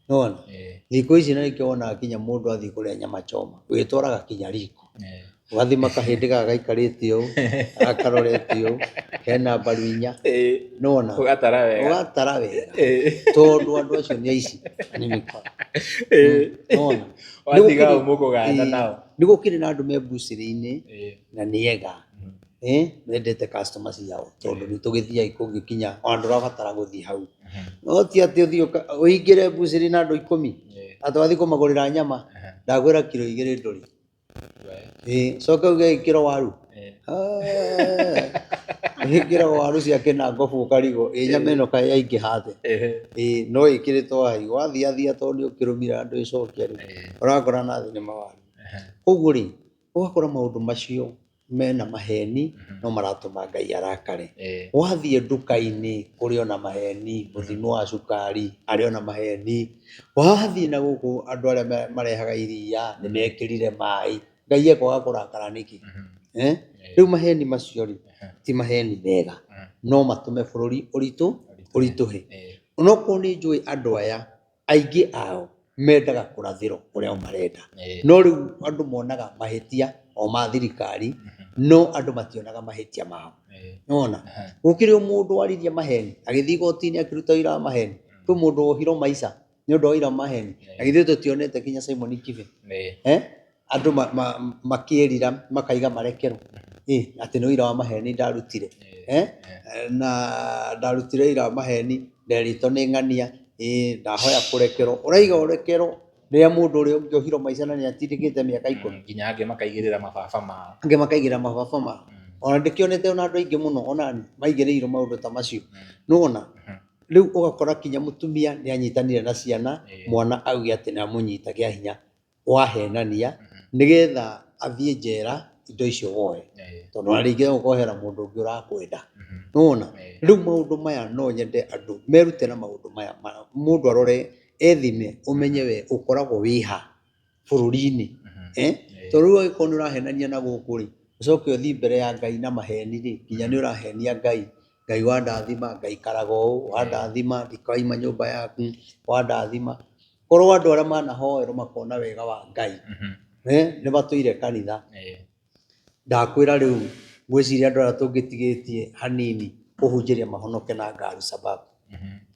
Nĩwona? Ĩĩ. Thikũ ici na nĩkĩo wonaga kinya mũndũ athiĩ kũrĩa nyama choma wĩtwaraga kinya riko. Ĩĩ. Ũgathima kahĩndĩ gaka gaikarĩte ũũ, gaka karorete ũũ, kena mbaru inya. Ĩĩ. Nĩwona? Ũgatara wega. Ũgatara wega. Ĩĩ. Tondũ andũ acio nĩ aici na nĩ mĩkora. Ĩĩ. Nĩwona? Watiga Nĩ o mũkũgayana Ĩĩ. nao. Nĩ gũkĩrĩ na andũ me mbucĩrĩ-inĩ Ĩĩ. na nĩ ega. Eh, mendete customer ciao tondũ nĩ tũgĩthiaga kũngĩ kinya ona ndũrabatara gũthiĩ hau. No ti atĩ ũthiĩ ũingĩre mbucĩrĩ na andũ 10 Ĩĩ. atĩ wathiĩ kũmagũrĩra nyama ndakwĩra kiro 2 ndũrĩ. We. Ĩĩ, coke uge ĩkĩro waru. Ĩĩ. Ĩkĩragwo waru cia kĩnangobu ũkarigwo ĩ nyama ĩno kaĩ yaingĩha atĩa. Ĩĩ. Ĩĩ, no ĩkĩrĩtwo hau wathiathia tondũ nĩ ũkĩrũmire andũ ĩcokia rĩ, Ĩĩ. ũrakora nathĩ nĩ mawaru. Koguo rĩ, ũgakora maũndũ macio mena maheni no maratũma Ngai arakare. Ĩĩ. Wathiĩ nduka-inĩ kũrĩ ona maheni, mũthimi wa cukari arĩ ona maheni. Wathiĩ na gũkũ andũ arĩa marehaga iria nĩ mekĩrire maĩ. Ngai ekwaga kũrakara nĩkĩ? Eh? Rĩu maheni macio rĩ, ti maheni mega, no matũme bũrũri ũritũhe. Ĩĩ. Onokorwo nĩ njũĩ andũ aya aingĩ ao mendaga kũrathĩrwo ũrĩa o marenda. Ĩĩ. No rĩu andũ monaga mahĩtia o ma thirikari, no andũ mationaga mahĩtia mao. Ĩĩ. Nĩwona? Gũkĩrĩ o mũndũ waririe maheni, agĩthiĩ igoti-inĩ akĩruta ũira wa maheni. Kwĩ mũndũ wohirwo maica nĩ ũndũ wa ũira wa maheni. Na githĩ tũtionete kinya Simon Kibe? Ĩĩ. Eh? Andũ makĩĩrira makaiga marekerwo. Ĩ, atĩ nĩ ũira wa maheni ndarutire. Eh? Na ndarutire ũira wa maheni, nderĩtwo nĩ ng'ania, ĩ, ndahoya kũrekerwo. Ũraiga ũrekerwo rĩrĩa mũndũ ũrĩa ũngĩ ohirwo maica na nĩ atindĩkĩte mĩaka 10. Nginya angĩ makaigĩrĩra mababa mao. Angĩ makaigĩrĩra mababa mao. Ona ndĩkĩonete ona andũ aingĩ mũno ona niĩ maigĩrĩirwo maũndũ ta macio. Nĩwona? Rĩu ũgakora kinya mũtumia nĩ anyitanire na ciana, mwana auge atĩ nĩ amũnyita kĩa hinya wahenania nĩgetha athiĩ njera indo icio woe. Tondũ ona rĩngĩ ũkohera mũndũ ũngĩ ũrakwenda. Nĩwona? Rĩu maũndũ maya no nyende andũ merute na maũndũ maya. Mũndũ arore ethime ũmenye we ũkoragwo wĩha bũrũri-inĩ. Eh? Tondũ rĩu angĩkorwo nĩ ũrahenania na gũkũ rĩ, ũcoke ũthiĩ mbere ya Ngai na maheni rĩ, nginya nĩ ũrahenia Ngai. Ngai wandathima ngaikaraga ũũ, wandathima ndikaima nyũmba yaku, wandathima. Korwo andũ arĩa manahoerwo makona wega wa Ngai, eh, nĩ matũire kanitha. Ndakwĩra rĩu ngwĩciria andũ arĩa tũngĩtigĩtie hanini kũhunjĩria mahonoke na ngaru sababu.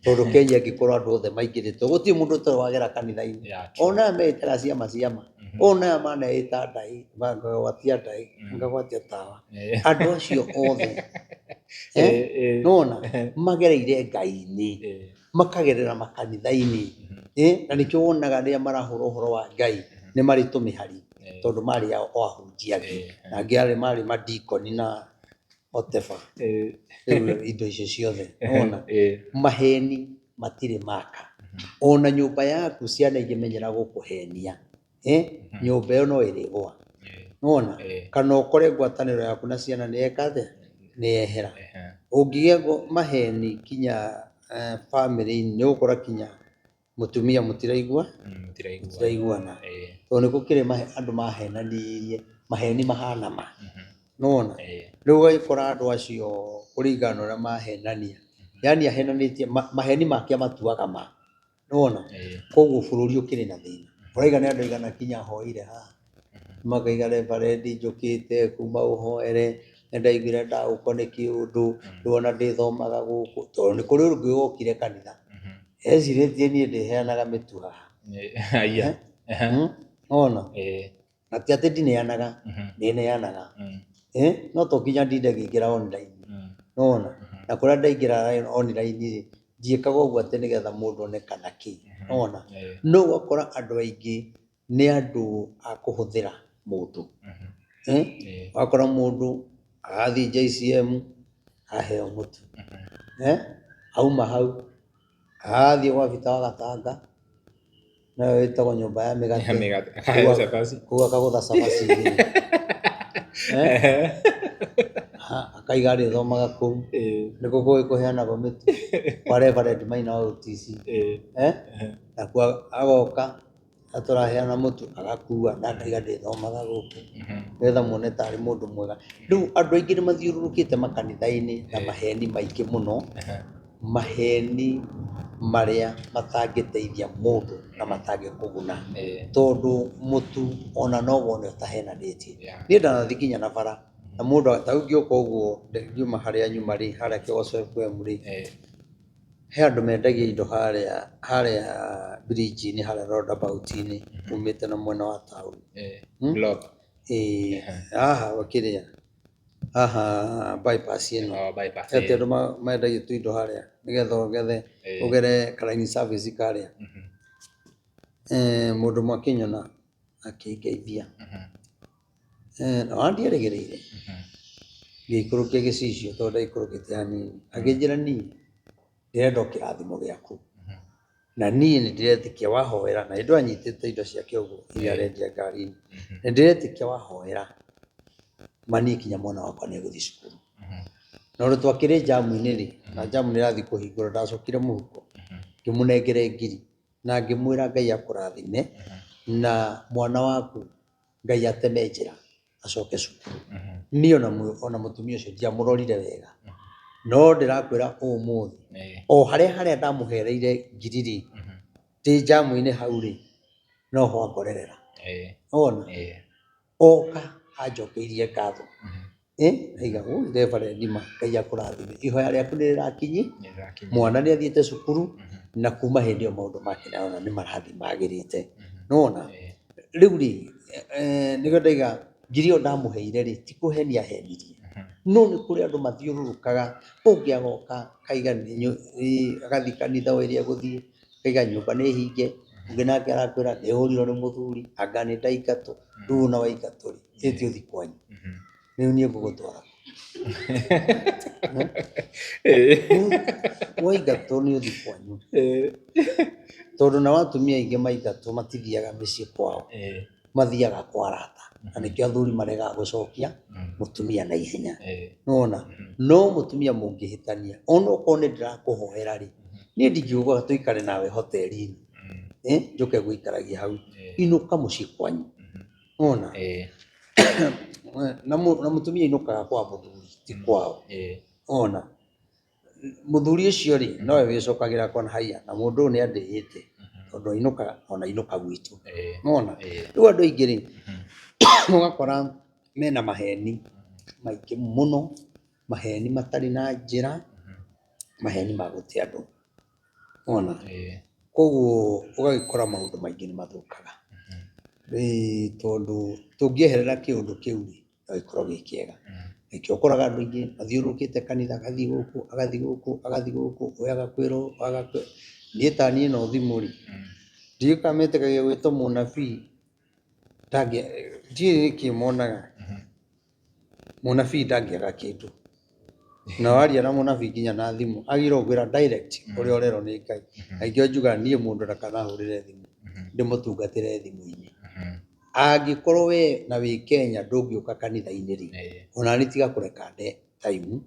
Tondũ Kenya ĩngĩkorwo andũ othe maingĩrĩtwo, gũtirĩ mũndũ ũtarĩ wagera kanitha-inĩ. Yeah, true. Ona aya meĩtaga ciama ciama, ona aya maneĩta ndaĩ, ngagwatia ndaĩ, ngagwatia tawa. Ĩĩ. Andũ acio othe, eh, Ĩĩ. nĩwona, magereire Ngai-inĩ, Ĩĩ. makagerera makanitha-inĩ, eh, na nĩkĩo wonaga rĩrĩa marahũra ũhoro wa Ngai nĩ marĩ tũmĩhari, tondũ marĩ o ahunjia angĩ, na angĩ arĩ marĩ madikoni na whatever. Ĩĩ. Rĩu indo icio ciothe, nĩwona? Ĩĩ. Maheni matirĩ maka. Ona nyũmba yaku ciana ingĩmenyera gũkũhenia, eh, nyũmba ĩyo no ĩrĩgũa. Nĩwona? Ĩĩ. Kana ũkore ngwatanĩro yaku na ciana nĩ yeka atĩa? Nĩ yehera. Ehe. Ũngĩgĩa maheni kinya bamĩrĩ-inĩ nĩ ũgũkora kinya mũtumia mũtiraigua, Mũtiraiguana. mũtiraiguana. Ĩĩ. Tondũ nĩ gũkĩrĩ andũ mahenanirie, maheni mahana ma. Nĩwona? Ĩĩ. Rĩu ũgagĩkora andũ acio kũringana na ũrĩa mahenania. Yaani ahenanĩtie maheni make amatuaga ma. Nĩwona? Ĩĩ. Koguo bũrũri ũkĩrĩ na thĩna. Ũraiga nĩ andũ aigana kinya hoire haha. Makaiga reverend njũkĩte kuma ũhoere, nĩ ndaiguire ndagũkwo nĩ kĩũndũ, rĩu ona ndĩthomaga gũkũ. Tondũ nĩ kũrĩ ũngĩ wokire kanitha. Ecirĩtie niĩ ndĩheanaga mĩtu haha. Ĩĩ. Aya. Nĩwona? Ĩĩ. Na ti atĩ ndineanaga, nĩneanaga. Eh, no to nginya ndinde ngĩingĩra online. Nĩwona? Na kũrĩa ndaingĩra online rĩ, ndiĩkaga ũguo atĩ nĩgetha mũndũ one kana kĩ. Nĩwona? Ĩĩ. No ũgakora andũ aingĩ nĩ andũ a kũhũthĩra mũndũ. Eh? Ĩĩ. Ũgakora mũndũ agathiĩ JCM aheo mũtu. Eh? Auma hau agathiĩ gwa Bita wa Gatanga, nayo ĩtagwo nyũmba ya mĩgate. Ya mĩgate. Akaheo cabaci. Kũu akagũtha cabaci igĩrĩ. Eh? Ha, akaiga arĩthomaga kũu. Ĩĩ. Nĩkuo kũĩ kũheanagwo mĩtu kwa Reverend Maina wa OTC. Ĩĩ. Eh? Nakuo agoka atũraheana mũtu agakua na akaiga ndĩthomaga gũkũ nĩgetha muone tarĩ mũndũ mwega. Rĩu andũ aingĩ nĩ mathiũrũrũkĩte makanitha-inĩ na maheni maingĩ mũno. Maheni marĩa matangĩteithia mũndũ na matangĩkũguna, tondũ mũtu ona no wone ũtahenanĩtie. Niĩ ndanathiĩ nginya na bara na mũndũ ta rĩu ngĩũka ũguo ngiuma harĩa nyuma rĩ, harĩa Kĩgoco FM rĩ, he andũ mendagia indo harĩa harĩa bridge-inĩ harĩa roundabout-inĩ umĩte na mwena wa taũni. Block. Ĩĩ, haha kĩrĩa haha bypass ĩno. Oh, bypass. He andũ mendagia tũindo harĩa nĩgetha ũgethe ũgere ka line service karĩa. Mũndũ ũmwe akĩnyona akĩngeithia. Na ona ndierĩgĩrĩire, ngĩikũrũkia gĩcicio tondũ ndaikũrũkĩte hanini, akĩnjĩra niĩ ndĩrenda o kĩrathimo gĩaku, na niĩ nĩ ndĩretĩkia wahoera, na hĩndĩ ĩyo anyitĩte indo ciake ũguo iria arendia ngari-inĩ, nĩ ndĩretĩkia wahoera ma niĩ nginya mwana wakwa nĩ egũthiĩ cukuru. Na ũndũ twakĩrĩ njamu-inĩ rĩ, na njamu nĩ ĩrathiĩ kũhingũrwo, ndacokire mũhuko ngĩmũnengere ngiri na ngĩmwĩra Ngai akũrathime na mwana waku Ngai ateme njĩra acoke cukuru. Niĩ ona mũtumia ũcio ndiamũrorire wega, no ndĩrakwĩra ũmũthĩ o harĩa harĩa ndamũhereire ngiri rĩ, ndĩ njamu-inĩ hau rĩ, noho angorerera. Wona? Oka anjokeirie ngatho. Aiga ũũ Reverend ma Ngai akũrathime, ihoya rĩaku nĩ rĩrakinyi, mwana nĩ athiĩte cukuru, na kuma hĩndĩ ĩyo maũndũ make nĩarona nĩ marathiĩ magĩrĩte. Nĩwona? Rĩu rĩ, nĩkĩo ndaiga ngiri ĩyo ndamũheire rĩ, ti kũhenia ahenirie, no nĩ kũrĩ andũ mathiũrũrũkaga, ũngĩ agoka akaiga agathiĩ kanitha o ĩrĩa egũthiĩ, akaiga nyũmba nĩ hinge, ũngĩ nake arakwĩra nĩ hũrirwo nĩ mũthuri, anga nĩ ndaingatwo, rĩu ona waingatwo rĩ, ĩĩ ti ũthiĩ kwanyu. Rĩu niĩ ngũgũtwara kũ? Waingatwo nĩ ũthiĩ kwanyu. Tondũ nao atumia aingĩ maingatwo matithiaga mĩciĩ kwao, mathiaga kwa arata. Na nĩkĩo athuri maregaga gũcokia mũtumia na ihenya. Nĩwona? No mũtumia mũngĩhĩtania, onokorwo nĩ ndĩrakũhoera rĩ, niĩ ndingiuga tũikare nawe hoteri-inĩ, njũke gũikaragia hau. Inũka mũciĩ kwanyu. Nĩwona? Na mũtumia ainũkaga kwa mũthuri ti kwao. Nĩwona? Mũthuri ũcio rĩ, nowe wĩcokagĩra akona haiya na mũndũ ũyũ nĩ andĩĩte tondũ ainũka ona ainũka gwitũ. Nĩwona? Rĩu andũ aingĩ rĩ, ũgakora mena maheni maingĩ mũno, maheni matarĩ na njĩra, maheni ma gũte andũ. Nĩwona? Koguo ũgagĩkora maũndũ maingĩ nĩ mathũkaga. Tondũ tũngĩeherera kĩũndũ kĩu rĩ, no gĩkorwo gĩ kĩega. Nĩkĩo ũkoraga andũ aingĩ mathiũrũrũkĩte kanitha, agathiĩ gũkũ, agathiĩ gũkũ, agathiĩ gũkũ, ũyũ agakwĩra ũũ, ũyũ agakwĩra ũũ. Niĩ ta niĩ no thimũ rĩ, ndiũĩ kana metĩkagia gwĩtwo mũnabii, ndiũĩ nĩkĩ monaga. Mũnabii ndangĩaga kĩndũ. Na waria na mũnabii nginya na thimũ, agĩrĩirwo gũkwĩra direct ũrĩa ũrerwo nĩ Ngai. Na nĩkĩo njugaga niĩ mũndũ ndakanahũrĩre thimũ, ndĩmũtungatĩre thimũ-inĩ. Angĩkorwo we na wĩ Kenya ndũngĩũka kanitha-inĩ rĩ, ona niĩ tiga kũreka nde time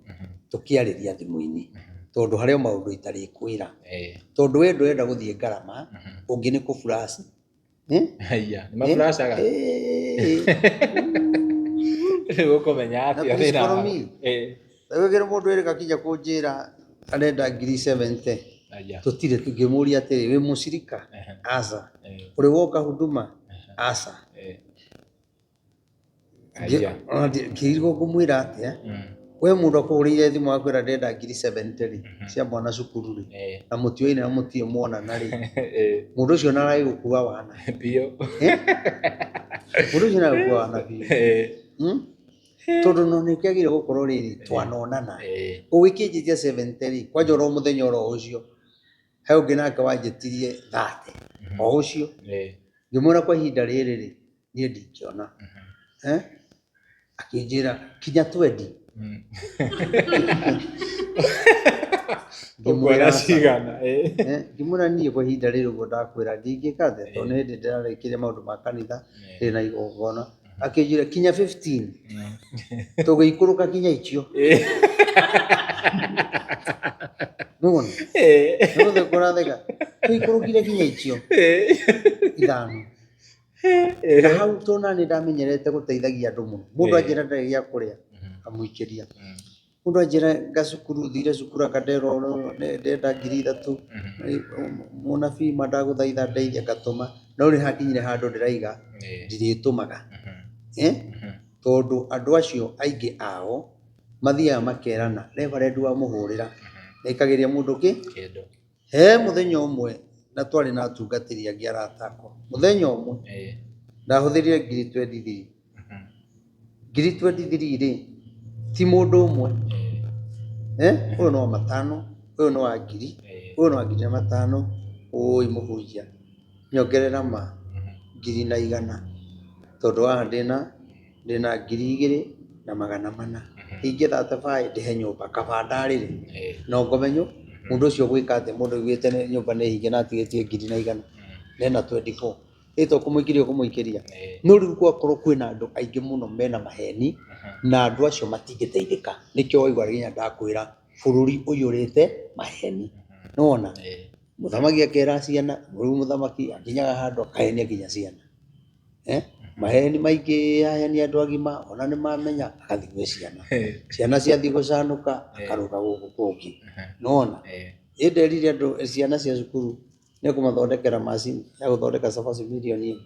tũkĩarĩria thimũ-inĩ, tondũ harĩ o maũndũ itarĩkwĩra. Tondũ we ndũrenda gũthiĩ ngarama, ũngĩ nĩ kũ flash. Haiya, nĩ maburacaga? Rĩu ũkũmenya atĩa thĩna waku? Rĩu kĩrĩ mũndũ wĩrĩga kinya kũnjĩra arenda ngiri 70. Tũtirĩ, ngĩmũria atĩrĩ, wĩ mũcirika? Aca. Ũrĩ woka huduma? Aca. Ngĩrigwo ngũmwĩra atĩa, we mũndũ akũhũrĩire thimũ agakwĩra ndĩrenda ngiri 70 rĩ, cia mwana cukuru rĩ, na mũtiũaine na mũtirĩ mwonana rĩ, mũndũ ũcio ona aragĩgũkua wana. Biũ. Mũndũ ũcio nĩaragĩgũkua wana biũ. Tondũ ona nĩkĩagĩrĩire gũkorwo rĩrĩ, twanonana. Ũgĩkĩnjĩtia 70 rĩ, kwanja oro mũthenya oro ũcio, he ũngĩ nake wanjĩtirie 30, o ũcio. Ngĩmwĩra kwa ihinda rĩrĩ rĩ, niĩ ndingĩona. Eh? Akĩnjĩra kinya twendi. Ũkuona cigana? Ngĩmwĩra niĩ kwa ihinda rĩrĩ ũguo ndakwĩra ndingĩka atĩa tondũ nĩ hĩndĩ ndĩrarĩkirie maũndũ ma kanitha ndĩ na igongona. Akĩnjĩra kinya 15 tũgĩikũrũka kinya icio. Nĩwona? Nĩgũtheka ũratheka. Tũikũrũkire kinya icio ithano. Na hau tondũ nani ndamenyerete gũteithagia andũ mũno. Mũndũ anjĩra ndarĩ gĩa kũrĩa, ngamũikĩria. Mũndũ anjĩra gacukuru thire cukuru akanderwo ndĩrenda 3,000. Mũnabii ma ndagũthaitha ndeithia ngatũma. No nĩ hakinyire handũ ndĩraiga ndirĩtũmaga. Tondũ andũ acio aingĩ ao mathiaga makerana reverend wamũhũrĩra nĩaikagĩria mũndũ kĩ? Kĩndũ. He mũthenya ũmwe na twarĩ na atungatĩri angĩ arata akwa, mũthenya ũmwe ndahũthĩrire 23,000. 23,000 rĩ, ti mũndũ ũmwe. Ũyũ nĩ wa matano, ũyũ nĩ wa ngiri, ũyũ nĩ wa 5,000, ũi mũhunjia, nyongerera ma 1,100 tondũ haha ndĩna 2,400. Ingĩthate baĩ ndĩhe nyũmba kaba ndarĩre no ngome nyũmba. Mũndũ ũcio ũgwĩka atĩa? Mũndũ augĩte nyũmba nĩ hinge na atigĩtie 1,100 na ena 24. Ĩ to kũmũikĩria ũkũmũikĩria? No rĩu gwakorwo kwĩna andũ aingĩ mũno mena maheni na andũ acio matingĩteithĩka. Nĩkĩo waigua nginya ndakwĩra bũrũri ũiyũrĩte maheni. Nĩwona? Mũthamaki akera ciana, rĩu mũthamaki akinyaga handũ akahenia nginya ciana. Maheni maingĩ ahenia andũ agima ona nĩ mamenya agathiĩ gwĩ ciana. Ciana ciathiĩ gũcanũka akarũga gũkũ kũngĩ. Nĩwona? Ĩ nderire andũ ciana cia cukuru nĩ ekũmathondekera macini ya gũthondeka cabaci 1,000,000.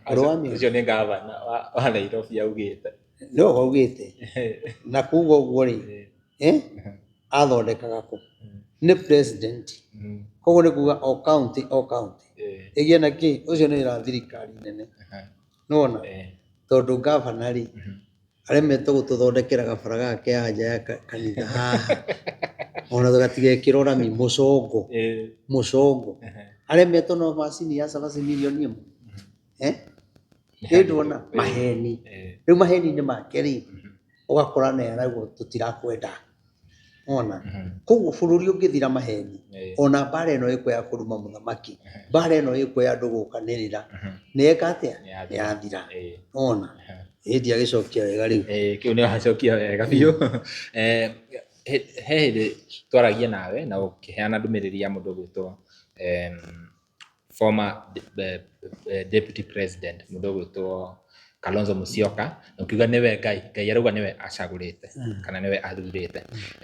Ũrĩ wamĩona? Ũcio nĩ gavana wa Nairobi augĩte. Nĩwe waugĩte. Na kuga ũguo rĩ, athondekaga kũ? Nĩ president. Koguo nĩ kuga o county o county ĩgĩe na kĩ? Ũcio nĩ wĩra wa thirikari nene. Nĩwona? Tondũ gavana rĩ, aremetwo gũtũthondekera gabara gaka ke haha nja ya kanitha haha. Ona gatigekĩrwo rami mũcongo. Mũcongo. Aremetwo no macini ya cabaci 1,000,000. Ĩ ndwona? Maheni. Rĩu maheni-inĩ make rĩ, ũgakora nĩ araigua tũtirakwenda. Wona? Koguo bũrũri ũngĩthira maheni, ona mbara ĩno ĩkuo ya kũruma mũthamaki, mbara ĩno ĩkuo ya andũ gũkanĩrĩra, nĩ yeka atĩa? Nĩ yathira. Wona? Ĩ ndiagĩcokia wega rĩu. Kĩu nĩ wacokia wega biũ. He hĩndĩ twaragia nawe na ũkĩheana ndũmĩrĩri ya mũndũ ũgwĩtwo former deputy president mũndũ ũgwĩtwo Kalonzo Musyoka na ũkiuga nĩwe Ngai, Ngai arauga nĩwe acagũrĩte kana nĩwe athurĩte.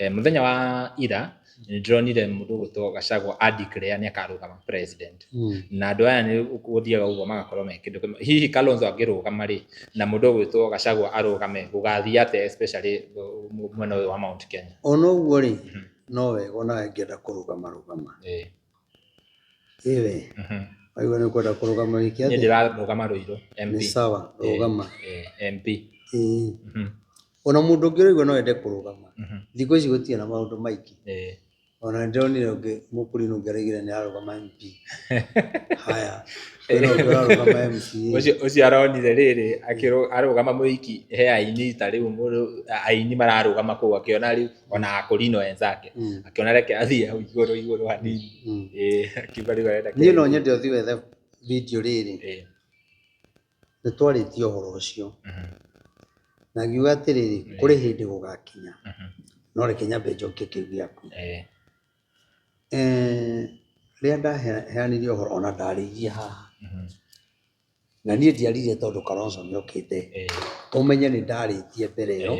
Mũthenya wa ira nĩ ndĩronire mũndũ ũgwĩtwo Gachagua a declare nĩ akarũgama president. Na andũ aya nĩ gũthiaga ũguo magakorwo me kĩndũ kĩmwe. Hihi Kalonzo angĩrũgama rĩ na mũndũ ũgwĩtwo Gachagua arũgame gũgathiĩ atĩa especially mwena ũyũ wa Mount Kenya? Ona ũguo rĩ, no wega onawe ũngĩenda kũrũgama rũgama. Ĩwe, waigua nĩ ũkwenda kũrũgama wĩke Niĩ atĩa? ndĩrarũgama Ruiru MP. Nĩ sawa, rũgama. MP. Ĩĩ. Ona mũndũ ũngĩ ũraigua no ende kũrũgama. Thikũ ici gũtirĩ na maũndũ maingĩ. Ona nĩ ndĩronire ũngĩ mũkũrinũ ũngĩ araugire nĩ ararũgama MP. Haya, kwĩna ũngĩ ũrarũgama MCA. Ũcio ũcio aronire rĩrĩ arũgama mũiki he aini ta rĩu mũndũ aini mararũgama kũu akĩona rĩu ona akũrinũ wenzake akĩona reke athiĩ hau igũrũ igũrũ hanini. Ĩĩ, akiuga rĩu arenda Niĩ no nyende ũthiĩ wethe video rĩrĩ. Nĩ twarĩtie ũhoro ũcio. Na ngiuga atĩrĩrĩ, kũrĩ hĩndĩ gũgakinya. No reke nyambe njokie kĩu gĩaku. Rĩrĩa ndaheanire ũhoro ona ndarĩirie haha. Na niĩ ndiaririe tondũ Kalonzo nĩ okĩte. Ũmenye nĩ ndarĩtie mbere ĩyo.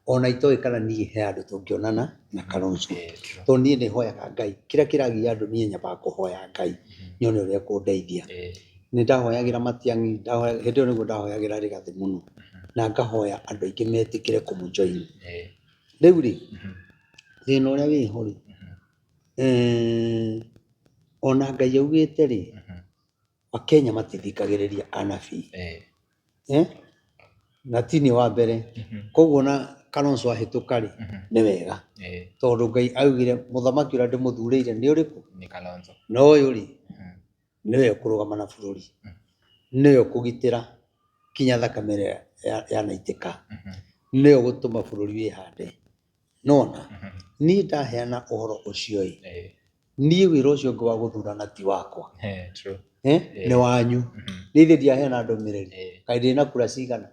Ona itoĩ kana niĩ he handũ tũngĩonana na Kalonzo. Tondũ niĩ nĩ hoyaga Ngai. Kĩrĩa kĩragia andũ niĩ nyambaga kũhoya Ngai nyone ũrĩa ekũndeithia. Nĩ ndahoyagĩra Matiang'i, hĩndĩ ĩyo nĩguo ndahoyagĩra Rigathĩ mũno. Na ngahoya andũ aingĩ metĩkĩre kũmũ join. Rĩu rĩ, thĩna ũrĩa wĩho rĩ, ona Ngai augĩte rĩ, Akenya matithikagĩrĩria anabii. Na ti niĩ wa mbere. Koguo ona Kalonzo ahĩtũka rĩ, nĩ wega. Tondũ Ngai augire mũthamaki ũrĩa ndĩmũthurĩire nĩ ũrĩkũ? Nĩ Kalonzo. Na ũyũ rĩ, nĩwe ũkũrũgama na bũrũri. Nĩwe ũkũgitĩra kinya thakame ĩrĩa yanaitĩka. Nĩwe ũgũtũma bũrũri wĩhande. Nĩwona? Niĩ ndaheana ũhoro ũcio ĩ, niĩ wĩra ũcio ũngĩ wa gũthurana ti wakwa. Nĩ wanyu. Niĩ ithe ndiaheana ndũmĩrĩri. Kaĩ ndĩna kura cigana?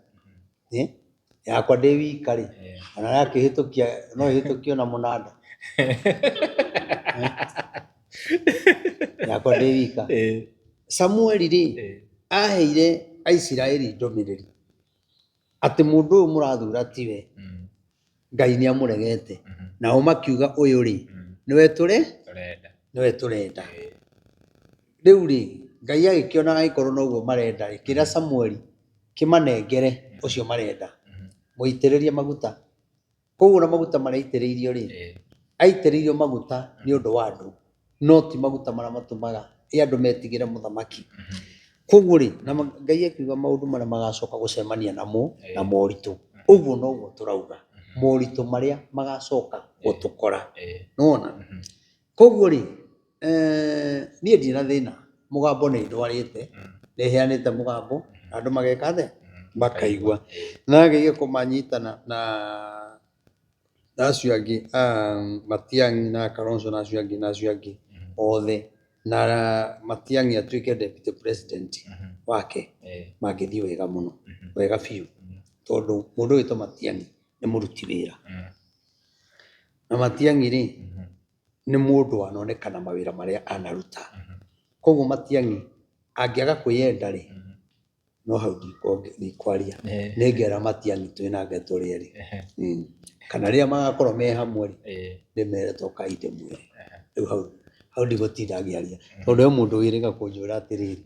Yakwa ndĩ wika rĩ, ona yakĩhĩtũkia no ĩhĩtũkio na mũnanda. Yakwa ndĩ wika. Samueli rĩ, aheire Aisiraeli ndũmĩrĩri atĩ mũndũ ũyũ mũrathura tiwe. Ngai nĩ amũregete. Nao makiuga ũyũ rĩ, nĩwe tũre Tũrenda. nĩwe tũrenda. Rĩu rĩ, Ngai agĩkĩona angĩkorwo noguo marenda rĩ, kĩra Samueli kĩmanengere ũcio marenda, mũitĩrĩrie maguta. Koguo na maguta marĩa aitĩrĩirio rĩ, aitĩrĩirio maguta nĩ ũndũ wa andũ, no ti maguta marĩa matũmaga andũ metigĩre mũthamaki. Koguo rĩ, na Ngai akiuga maũndũ marĩa magacoka gũcemania namo na moritũ, ũguo noguo tũrauga, moritũ marĩa magacoka gũtũkora. Nĩwona? Koguo rĩ, niĩ ndirĩ na thĩna, mũgambo nĩ ndwarĩte, nĩ heanĩte mũgambo, na andũ mageka atĩa? Makaigua. Na geria kũmanyitana na acio angĩ a Matiang'i na Kalonzo na acio angĩ na acio angĩ othe, na Matiang'i atuĩke deputy president wake, mangĩthiĩ wega mũno, wega biũ, tondũ mũndũ ũgwĩtwo Matiang'i nĩ mũruti wĩra. Na Matiang'i rĩ, nĩ mũndũ wanoneka na mawĩra marĩa anaruta. Koguo Matiang'i angĩaga kwĩyenda rĩ, no hau ndikwaria, nĩ ngera Matiang'i twĩ nake tũrĩ erĩ. Kana rĩrĩa magakorwo me hamwe rĩ, ndĩmere tokai ndĩmwĩre. Rĩu hau hau ndigũtinda ngĩaria, tondũ he mũndũ wĩrĩga kũnjĩra atĩrĩrĩ,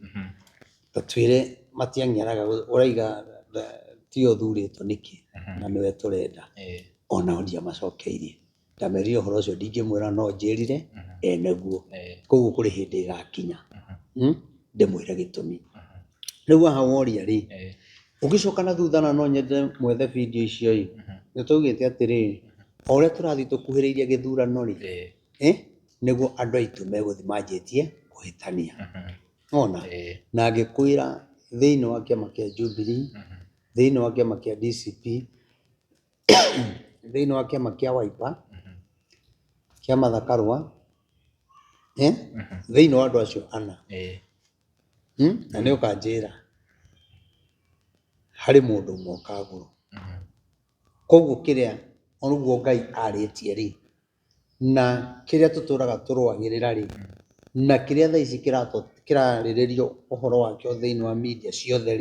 ta twĩre Matiang'i araga ũraiga tiwe ũthurĩtwo nĩkĩ na nĩwe tũrenda. Onao ndiamacokeirie. Ndamerire ũhoro ũcio ndingĩmwĩra no njĩrire ene guo. Koguo kũrĩ hĩndĩ ĩgakinya ndĩmwĩre gĩtũmi. Rĩu haha woria rĩ, ũngĩcoka na thutha na no nyende mwethe video icio ĩ, nĩ twaugĩte atĩrĩrĩ, o ũrĩa tũrathiĩ tũkuhĩrĩirie gĩthurano rĩ, nĩguo andũ aitũ megũthiĩ manjĩtie kũhĩtania. Nĩwona? Na ngĩkwĩra thĩinĩ wa kĩama kĩa Jubilee, thĩinĩ wa kĩama kĩa DCP, thĩinĩ wa kĩama kĩa Wiper, kĩa Martha Karua, thĩinĩ wa andũ acio ana, na nĩ ũkanjĩra harĩ mũndũ ũmwe ũkagũrwo. Koguo kĩrĩa ũguo Ngai arĩtie rĩ, na kĩrĩa tũtũraga tũrũagĩrĩra rĩ, na kĩrĩa thaa ici kĩrarĩrĩrio ũhoro wakĩo thĩinĩ wa media ciothe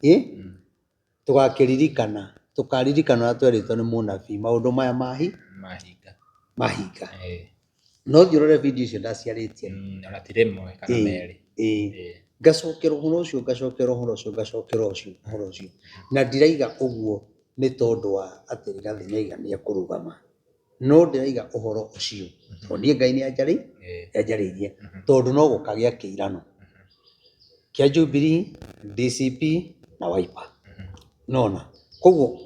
rĩ, Tũgakĩririkana, tũkaririkana ũrĩa twerĩtwo nĩ mũnabii maũndũ maya Mahinga. mahinga. No thiĩ ũrore video icio ndaciarĩtie. Ona ti rĩmwe kana merĩ. Ngacokera ũhoro ũcio, ngacokera ũhoro ũcio, ngacokera ũcio ũhoro ũcio. Na ndiraiga ũguo nĩ tondũ wa atĩ Rigathĩ nĩaiga nĩekũrũgama. No ndĩraiga ũhoro ũcio tondũ niĩ Ngai nĩ anjarĩirie tondũ no gũkagĩa kĩirano kĩa Jubilee, DCP na Wiper. Nĩwona? Koguo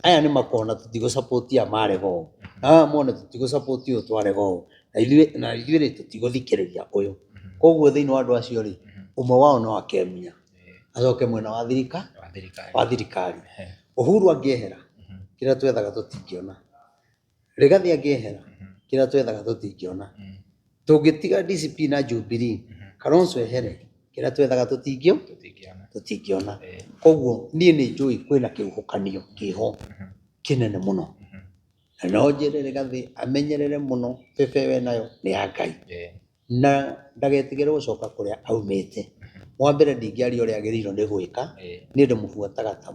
aya nĩ makona tũtigũ support aya marega ũũ, na aya mone tũtigũ support ũyũ twarega ũũ, na ithuĩ rĩ tũtigũthikĩrĩria ũyũ. Koguo thĩinĩ wa andũ acio rĩ, ũmwe wao no akemunya acoke mwena wa thirikari. Uhuru angĩehera kĩrĩa twethaga tũtingĩona. Rigathi angĩehera kĩrĩa twethaga tũtingĩona. Tũngĩtiga DCP na Jubilee, Kalonzo ehere kĩrĩa twethaga tũtingĩona. Koguo niĩ nĩ njũĩ kwĩna kĩhuhũkanio kĩho kĩnene mũno. Na no njĩre Rigathi amenyerere mũno bebe ĩyo enayo nĩ ya Ngai. Na ndagetigĩre gũcoka kũrĩa aumĩte. Wa mbere ndingĩaria ũrĩa agĩrĩirwo nĩ gwĩka, niĩ ndĩmũbuataga ta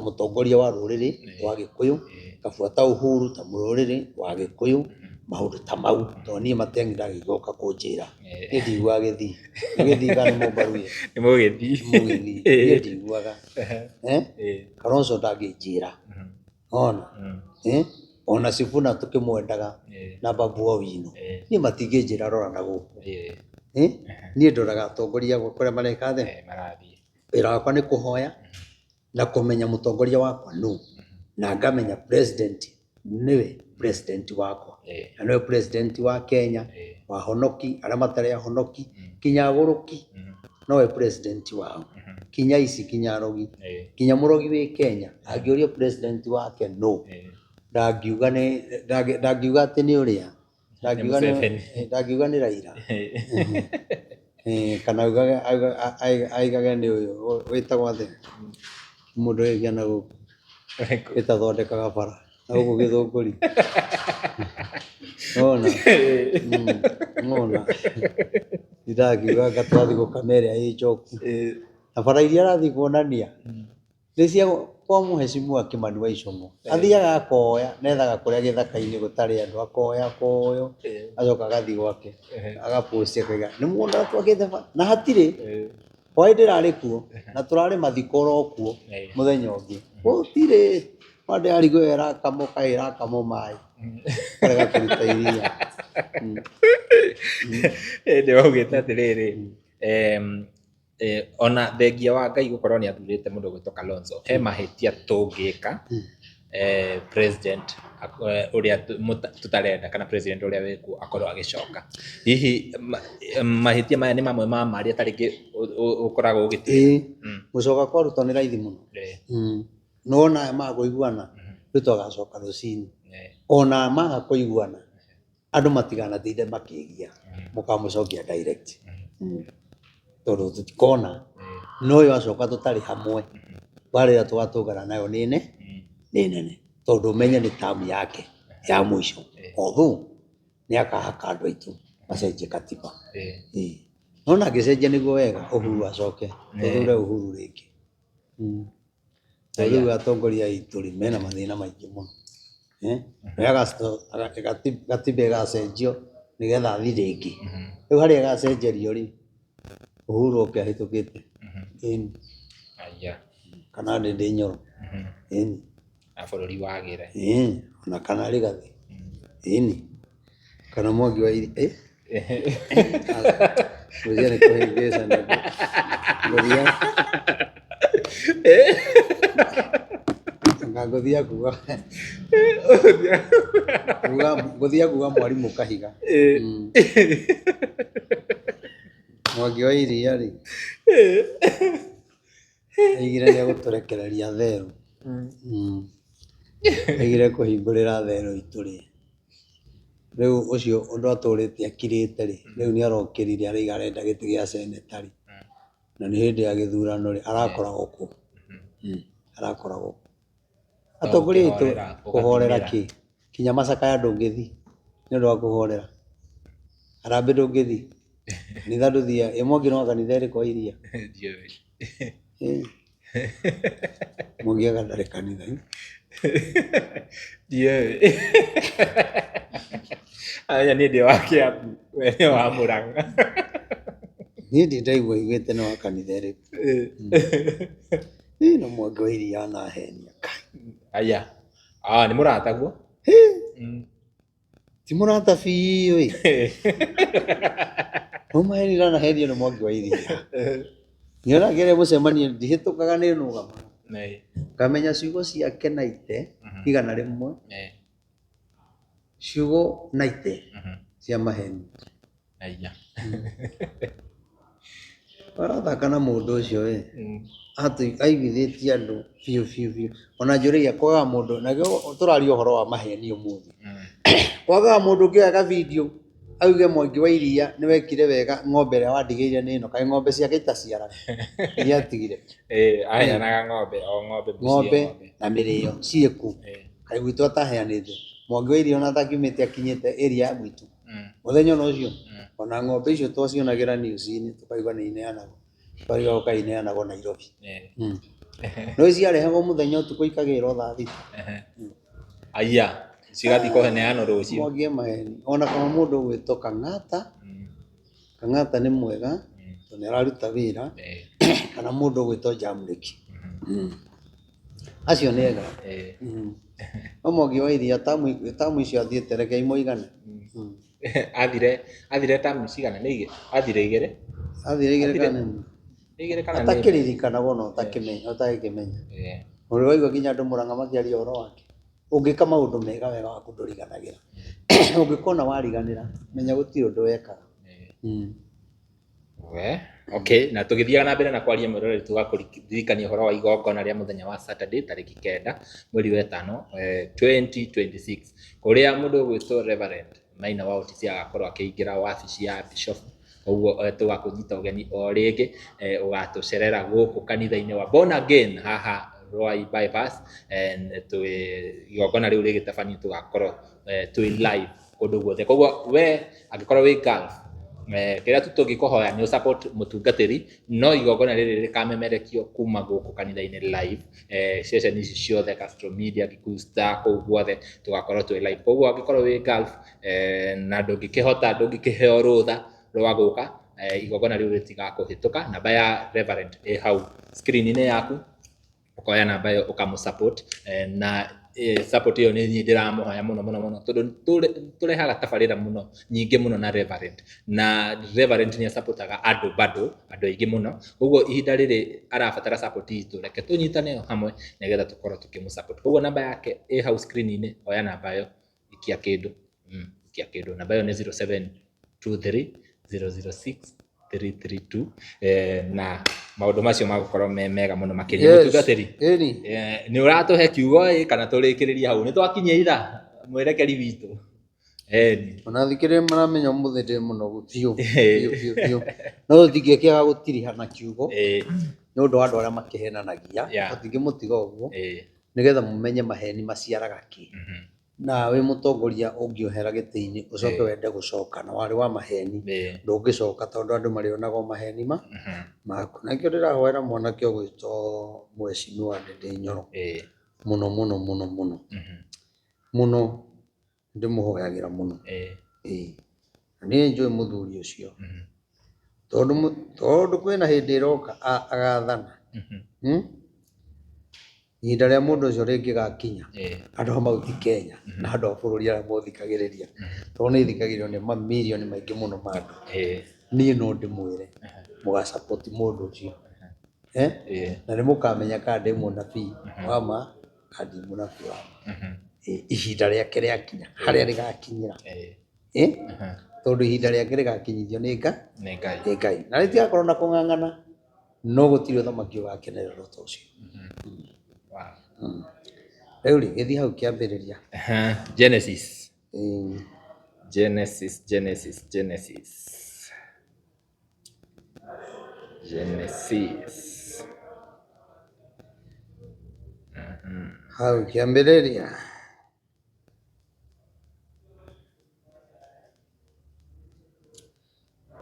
mũtongoria wa rũrĩrĩ rwa Gĩkũyũ, ngabuata Uhuru ta mũrũrĩrĩ wa Gĩkũyũ, maũndũ ta mau, tondũ niĩ Matiang'i ndangĩgĩũka kũnjĩra, niĩ ndiguaga Gĩthii, nĩ Gĩthii kana nĩ Mũmbaruya? Nĩ Mũgĩthii. Nĩ Mũgĩthii, niĩ ndiguaga. Kalonzo ndangĩnjĩra. Ona ona Sifuna tũkĩmwendaga na Babu Owino niĩ matingĩnjĩra rora na gũkũ. Niĩ ndoraga atongoria akwa kũrĩa mareka atĩa, wĩra wakwa nĩ kũhoya na kũmenya mũtongoria wakwa nũ, na ngamenya president nĩwe president wakwa, na nĩwe president wa Kenya, wa ahonoki, arĩa matarĩ ahonoki, nginya agũrũki nowe president wao, kinya ici kinya arogi, kinya mũrogi wĩ Kenya angĩũrio president wake nũ, ndangiuga nĩ ndangiuga atĩ nĩ ũrĩa, ndangiuga nĩ ndangiuga nĩ Raila, kana aigage nĩ ũyũ wĩtagwo atĩa, mũndũ ũyũ na gũkũ ĩtathondekaga bara na gũkũ Gĩthũngũri, nĩwona, nĩwona, ndindaga ngiuga anga twathiĩ gũkama ĩrĩa ĩ njoku, na bara iria arathiĩ kuonania nĩ cia Kwa mũhecimu Kimani wa Ichung'wa athiaga akoya nethaga kũrĩa gĩthaka-inĩ gũtarĩ andũ, akoya akoyo, acoka agathiĩ gwake agaposti akaiga nĩ mũgũnda twakĩte na hatirĩ hwaĩ ndĩrarĩ kuo na tũrarĩ mathiko oro kuo mũthenya ũngĩ gũtirĩ ma ndĩrarigwo ĩyo ĩrakamwo kaĩ ĩrakamwo maĩ karega kũruta iria. Ĩndĩ waugĩte atĩrĩrĩ, ona thengia wa Ngai gũkorwo nĩ athurĩte mũndũ ũgwĩtwo Kalonzo, he mahĩtia tũngĩka president ũrĩa tũtarenda kana president ũrĩa wĩkuo akorwo agĩcoka. Hihi mahĩtia maya nĩ mamwe ma marĩa ta rĩngĩ ũkoragwo ũgĩtwĩra? Ĩĩ, gũcoka kwa Ruto nĩ raithi mũno. Nĩwona aya maga kũiguana, Ruto agacoka rũcinĩ. Ona maga kũiguana, andũ matiganatinde makĩgia, mũkamũcokia direct. Tondũ tũtikona, no ũyũ acoka tũtarĩ hamwe, mbaara ĩrĩa tũgatũngana nayo nĩ nene. Tondũ ũmenye nĩ term yake ya mũico. Although nĩ akahaka andũ aitũ macenjie katiba. Ĩĩ. No ona angĩcenjia nĩguo wega Uhuru acoke, tũthure Uhuru rĩngĩ. Tondũ rĩu atongoria aitũ rĩ, mena mathĩna maingĩ mũno. Gatiba ĩgacenjio nĩgetha athiĩ rĩngĩ. Rĩu harĩa ĩgacenjerio rĩ, Uhuru oke ahĩtũkĩte. Ĩni. Kana Ndindi Nyoro. Ĩni. Na bũrũri wagĩre. Ĩĩ, ona kana Rigathĩ. Ĩni. Kana Mwangi wa Iria. Ngũthia nĩ kũhĩngĩcana. Ngũthia. Anga ngũthia kuga. Ngũthia kuga mwarimũ Kahiga. Mwangi wa Iria rĩ, aigire nĩ egũtũrekereria therũ. Aigire kũhingũrĩra therũ itũrĩe. Rĩu ũcio ũndũ atũrĩte akirĩte rĩ, rĩu nĩ arokĩrire arauga arenda gĩtĩ gĩa seneta rĩ, na nĩ hĩndĩ ya gĩthurano rĩ, arakoragwo kũ? Arakoragwo kũ? Atongoria aitũ kũhorera kĩ? Kinya macakaya ndũngĩthiĩ nĩ ũndũ wa kũhorera. Harambee ndũngĩthiĩ, kanitha ndũthiaga. Ĩ Mwangi no kanitha ĩrĩkũ wa iria? Mwangi anga ndarĩ kanitha. Ndiũĩ. Aya niĩ ndĩ wa Kiambu, we nĩ wa Murang'a. Niĩ ndirĩ ndaigua augĩte nĩ wa kanitha ĩrĩkũ. Ĩ no Mwangi wa Iria anahenia. Aya. Ah, nĩ mũrataguo? Ti mũrata biũ ĩ. No maheni ndanahenio nĩ Mwangi wa Iria. Nĩona ngĩrĩa mũcemanio ndihĩtũkaga nĩ nũgamaga. Ngamenya ciugo ciake naite 100, ciugo naite cia maheni. Aya. Ũrathaka na mũndũ ũcio ĩ, aiguithĩtie andũ biũ biũ biũ. Ona njũragia kwagaga mũndũ, na tũraria ũhoro wa maheni ũmũthĩ. Kwagaga mũndũ ũngĩoya ka video auge Mwangi wa Iria nĩ wekire wega ng'ombe ĩrĩa wandigĩire nĩ ĩno, kaĩ ng'ombe ciake itaciaraga iria atigire. Aheanaga ng'ombe o ng'ombe mũciĩ. Ng'ombe na mĩrĩo ciĩku, kaĩ gwitũ ataheanĩte. Mwangi wa Iria ona atakiumĩte akinyĩte area ya gwitũ mũthenya ona ũcio, ona ng'ombe icio twacionagĩra news-inĩ tũkaigua nĩ ineanagwo, twarigagwo kaĩ ineanagwo Nairobi. No ciarehagwo mũthenya ũtukũ ikagĩrwo thaa 6. Aya, cigathiĩ kũheanwo rũciũ. Mwangi e maheni. Ona kana mũndũ ũgwĩtwo Kang'ata, Kang'ata nĩ mwega tondũ nĩ araruta wĩra, kana mũndũ ũgwĩtwo Jamreki. Acio nĩ ega. No Mwangi wa Iria tamu icio athiĩte reke imũigane. Athire tamu cigana? Nĩ igĩrĩ? Athire igĩrĩ? Athire igĩrĩ kana ĩmwe? Igĩrĩ kana nĩ ĩmwe? Atakĩririkanagwo na ũtagĩkĩmenya. Ũrĩ waigua nginya andũ Murang'a makĩaria ũhoro wake? Ũngĩka maũndũ mega wega waku ndũriganagĩra. Ũngĩkona wariganĩra, menya gũtirĩ ũndũ wekaga. We, okay, na tũgĩthiaga na mbere na kwaria mwĩroreri tũgakũririkania ũhoro wa igongona rĩa mũthenya wa Saturday tarĩki 9 mweri wa 5 2026 kũrĩa mũndũ ũgwĩtwo Reverend Maina wa OTC agakorwo akĩingĩra wabici ya Bishop. Koguo tũgakũnyita ũgeni o rĩngĩ ũgatũcerera gũkũ kanitha-inĩ wa Born Again haha Ruai Bypass, igongona rĩu rĩgĩtabanio tũgakorwo twĩ live kũndũ guothe. Koguo we angĩkorwo wĩ Gulf Kĩrĩa tu tũngĩkũhoya nĩ support mũtungatĩri, no igongona rĩrĩ rĩkamemerekio kuma gũkũ kanitha-inĩ live, ceceni ici ciothe, Castro Media, Kikuyu Star, kũu guothe tũgakorwo twĩ live. Koguo angĩkorwo wĩ Gulf na ndũngĩkĩhota, ndũngĩkĩheo rũtha rwa gũka, igongona rĩu rĩtigakũhĩtũka. Namba ya Reverend ĩ hau screen-inĩ yaku, ũkoya namba ĩyo ũkamũ support, na support ĩyo nĩ niĩ ndĩramũhoya mũno mũno mũno, tondũ tũrehaga tabarĩra mũno nyingĩ mũno na Reverend, na Reverend nĩ supportaga andũ bado andũ aingĩ mũno. Koguo ihinda rĩrĩ arabatara support itũ, reke tũnyitane o hamwe nĩgetha tũkorwo tũkĩmũ support. Koguo namba yake ĩ hau screen-inĩ, oya namba ĩyo, ikia kĩndũ, ikia kĩndũ. Namba ĩyo nĩ 0723 006 332, na maũndũ macio magũkorwo me mega mũno makĩria. Mũtungatĩri, Ĩni. Nĩ ũratũhe kiugo ĩ kana tũrĩkĩrĩrie hau? Nĩ twakinyia ithaa, mwerekeri witũ. Eni. Ona thikĩrĩria maramenya ũmũthĩ ndĩ mũnogu biũ biũ biũ biũ, no tũtingĩkĩaga gũtiriha na kiugo nĩ ũndũ wa andũ arĩa makĩhenanagia. Tũtingĩmũtiga ũguo, nĩgetha mũmenye maheni maciaraga kĩ. Na wĩ mũtongoria ũngĩohera gĩtĩ-inĩ ũcoke wende gũcoka na warĩ wa maheni, ndũngĩcoka, tondũ andũ marĩonaga o maheni ma maku. Na nĩkĩo ndĩrahoera mwanake ũgwĩtwo Mheshimiwa Ndindi Nyoro mũno mũno mũno mũno mũno, ndĩmũhoyagĩra mũno. Ĩĩ. Na niĩ njũĩ mũthuri ũcio, tondũ kwĩna hĩndĩ ĩroka agathana. Ihinda rĩa mũndũ ũcio rĩngĩgakinya, andũ a Mount Kenya na andũ a bũrũri arĩa mothikagĩrĩria, tondũ nĩ ithikagĩrĩrio nĩ mamirioni maingĩ mũno ma andũ, niĩ no ndĩmwĩre mũga support mũndũ ũcio. Na nĩ mũkamenya kana ndĩ mũnabii wa ma kana ndi mũnabii wa ma. Ihinda rĩake rĩakinya, harĩa rĩgakinyĩra. Tondũ ihinda rĩake rĩgakinyithio nĩ Ngai. Nĩ Ngai. Nĩ Ngai. Na rĩtigakorwo na kũng'ang'ana, no gũtirĩ ũthamaki ũgakenerera ta ũcio. Wow. Rĩu rĩ, gĩthiĩ hau kĩambĩrĩria. Genesis. Genesis, Genesis, Genesis. Genesis. Hau kĩambĩrĩria.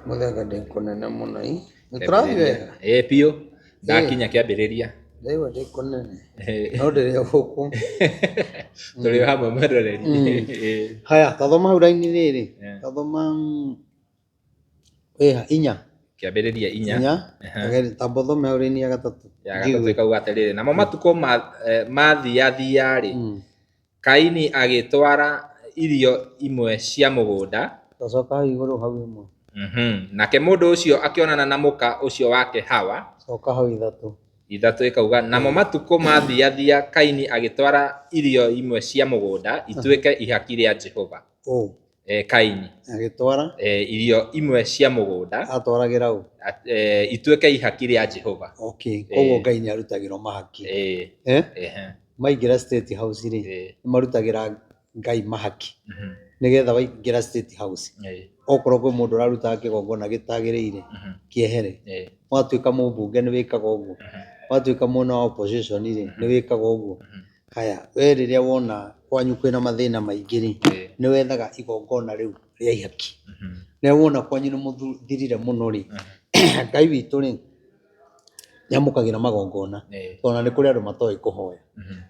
Mũthenya ndĩ kũnene mũno ĩ. Nĩ tũrathiĩ wega? Ĩĩ biũ. Ndakinya kĩambĩrĩria. Ndaigua ndĩ kũnene. No ndĩrĩ o gũkũ. Tũrĩ o hamwe mwĩroreri. Haya, tathoma hau raini rĩrĩ. Tathoma wĩha inya. Kĩambĩrĩria inya. Inya. Tamba ũthome hau raini ya gatatũ. Ya gatatũ ĩkauga atĩrĩrĩ, namo matukũ mathiathia-rĩ, Kaini agĩtwara irio imwe cia mũgũnda. Tacoka hau igũrũ hau ĩmwe. Nake mũndũ ũcio akĩonana na mũka ũcio wake Hawa. Coka hau ithatũ. Ithatũ ĩkauga, namo matukũ mathiathia Kaini agĩtwara irio imwe cia mũgũnda ituĩke ihaki rĩa Jehova. Kaini. Agĩtwara? Irio imwe cia mũgũnda. Atwaragĩra ũ? Ituĩke ihaki rĩa Jehova. Okay, koguo Ngai nĩ arutagĩrwo mahaki. Maingĩra State House rĩ, nĩ marutagĩra Ngai mahaki. Nĩgetha waingĩra State House, okorwo kwĩ mũndũ ũrarutaga kĩgongona gĩtagĩrĩire, kĩehere. Watuĩka mũmbunge nĩ wĩkaga ũguo. Watuĩka mwena wa opposition rĩ, nĩ wĩkaga ũguo. Haya, we rĩrĩa wona kwanyu kwĩna mathĩna maingĩ rĩ, nĩ wethaga igongona rĩu rĩa ihaki. Rĩrĩa wona kwanyu nĩ mũthirire mũno rĩ, Ngai witũ rĩ, nĩ amũkagĩra magongona. Tondũ nĩ kũrĩ andũ matoĩ kũhoya.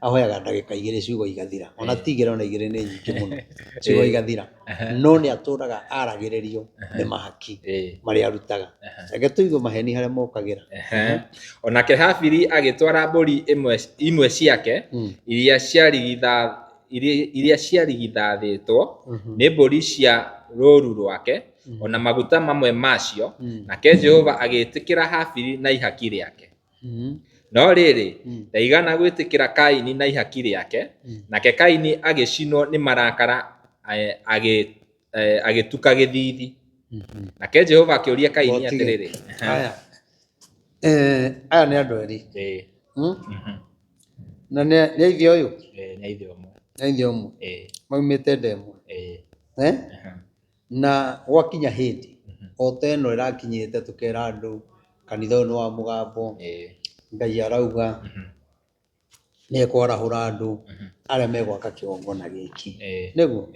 Ahoyaga ndagĩka igĩrĩ ciugo igathira. Ona ti igĩrĩ, ona igĩrĩ nĩ nyingĩ mũno. Ciugo igathira. No nĩ atũraga aragĩrĩrio nĩ mahaki marĩa arutaga. Reke tũigue maheni harĩa mokagĩra. Onake Habili agĩtwara mbũri imwe ciake iria ciarigithathĩtwo nĩ mbũri cia rũũru rwake, ona maguta mamwe macio, nake Jehova agĩĩtĩkĩra Habili na ihaki rĩake. No rĩrĩ, ndaigana gwĩtĩkĩra Kaini na ihaki rĩake, nake Kaini agĩcinwo nĩ marakara, agĩtuka gĩthiithi. Nake Jehova akĩũria Kaini atĩrĩrĩ. Aya. Aya nĩ andũ erĩ. Na nĩ ithe ũyũ? Nĩ ithe ũmwe. Nĩ ithe ũmwe. Maumĩte nda ĩmwe. Na gwakinya hĩndĩ o ta ĩno ĩrakinyĩte, tũkera andũ kanitha ũyũ nĩ wa mũgambo, Ngai arauga nĩ ekwarahũra andũ arĩa megwaka kĩgongona gĩkĩ. Nĩguo?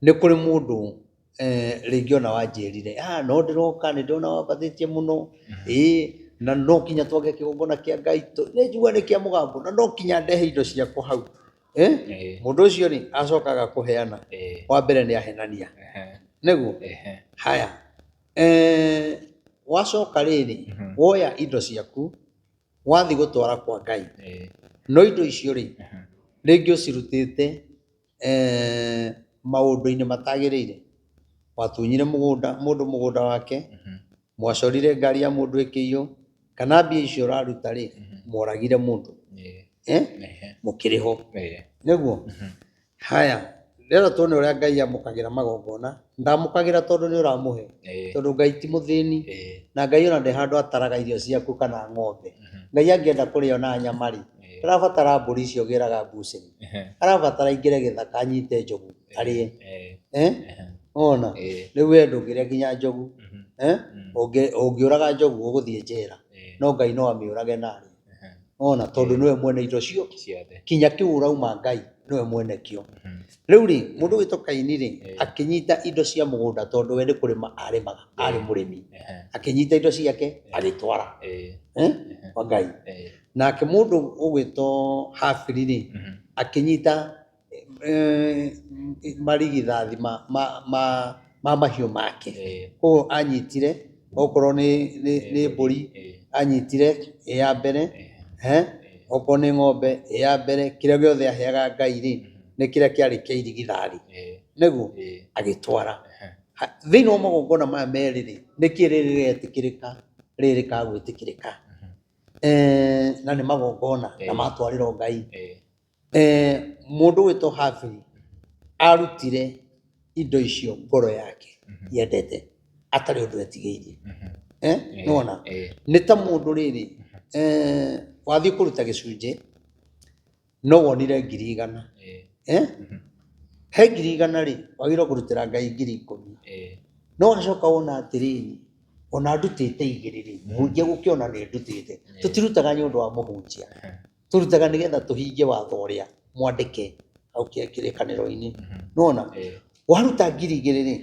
Nĩ kũrĩ mũndũ Rĩngĩ ona wanjĩrire, ah, no ndĩroka nĩ ndĩrona wambathĩtie mũno, ĩĩ na no kinya twake kĩgongona kĩa Ngai, nĩ njigua nĩ kĩa mũgambo na no kinya ndehe indo ciakwa hau. Mũndũ ũcio rĩ, acokaga kũheana. Wa mbere nĩ ahenania. Nĩguo? Haya. Wacoka rĩrĩ, woya indo ciaku, wathiĩ gũtwara kwa Ngai. No indo icio rĩ, rĩngĩ ũcirutĩte maũndũ-inĩ matagĩrĩire. Watunyire mũgũnda mũndũ mũgũnda wake, mwacorire ngari ya mũndũ ĩkĩiywo, kana mbia icio ũraruta rĩ, mworagire mũndũ, mũkĩrĩhwo. Nĩguo? Haya, rĩrĩa tuone ũrĩa Ngai amũkagĩra magongona, ndamũkagĩra tondũ nĩ ũramũhe, tondũ Ngai ti mũthĩni, na Ngai ona ndarĩ handũ ataraga irio ciaku kana ng'ombe. Ngai angĩenda kũrĩa ona nyama rĩ, ndarabatara mbũri icio ũgĩraga mbucĩrĩ, arabatara aingĩre gĩthaka anyite njogu arĩe. Wona? Rĩu we ndũngĩrĩa nginya njogu, ũngĩũraga njogu ũgũthiĩ njera, no Ngai no amĩũrage na arĩe. Wona? Tondũ nĩwe mwene indo ciothe, kinya kĩu ũrauma Ngai nĩwe mwene kĩo. Rĩu rĩ, mũndũ ũgwĩtwo Kaini rĩ, akĩnyita indo cia mũgũnda tondũ we nĩ kũrĩma arĩmaga, arĩ mũrĩmi. Akĩnyita indo ciake agĩtwara kwa Ngai. Nake mũndũ ũgwĩtwo Habili rĩ, akĩnyita marigithathi ma mahiũ make. Koguo anyitire okorwo nĩ mbũri anyitire ĩ ya mbere, okorwo nĩ ng'ombe ĩ ya mbere, kĩrĩa gĩothe aheaga Ngai rĩ, nĩ kĩrĩa kĩarĩ kĩa irigithathi. Nĩguo? Agĩtwara. Thĩinĩ wa magongona maya merĩ rĩ, nĩkĩ rĩrĩ rĩretĩkĩrĩka, rĩrĩ rĩkaga gwĩtĩkĩrĩka? Na nĩ magongona na matwarĩrwo Ngai. Mũndũ ũgwĩtwo Habili arutire indo icio ngoro yake yendete atarĩ ũndũ etigĩirie. Nĩwona? Nĩ ta mũndũ rĩrĩ, wathiĩ kũruta gĩcunjĩ no wonire 100,000. He 100,000 rĩ, wagĩrĩirwo kũrutĩra Ngai 10,000. No wacoka wona atĩrĩrĩ, ona ndutĩte igĩrĩ rĩ, mũhunjia gũkĩona nĩ ndutĩte. Tũtirutaga nĩ ũndũ wa mũhunjia. Tũrutaga nĩgetha tũhingie watho ũrĩa mwandĩke hau kĩrĩkanĩro-inĩ. Nĩwona? Waruta 2,000 rĩ,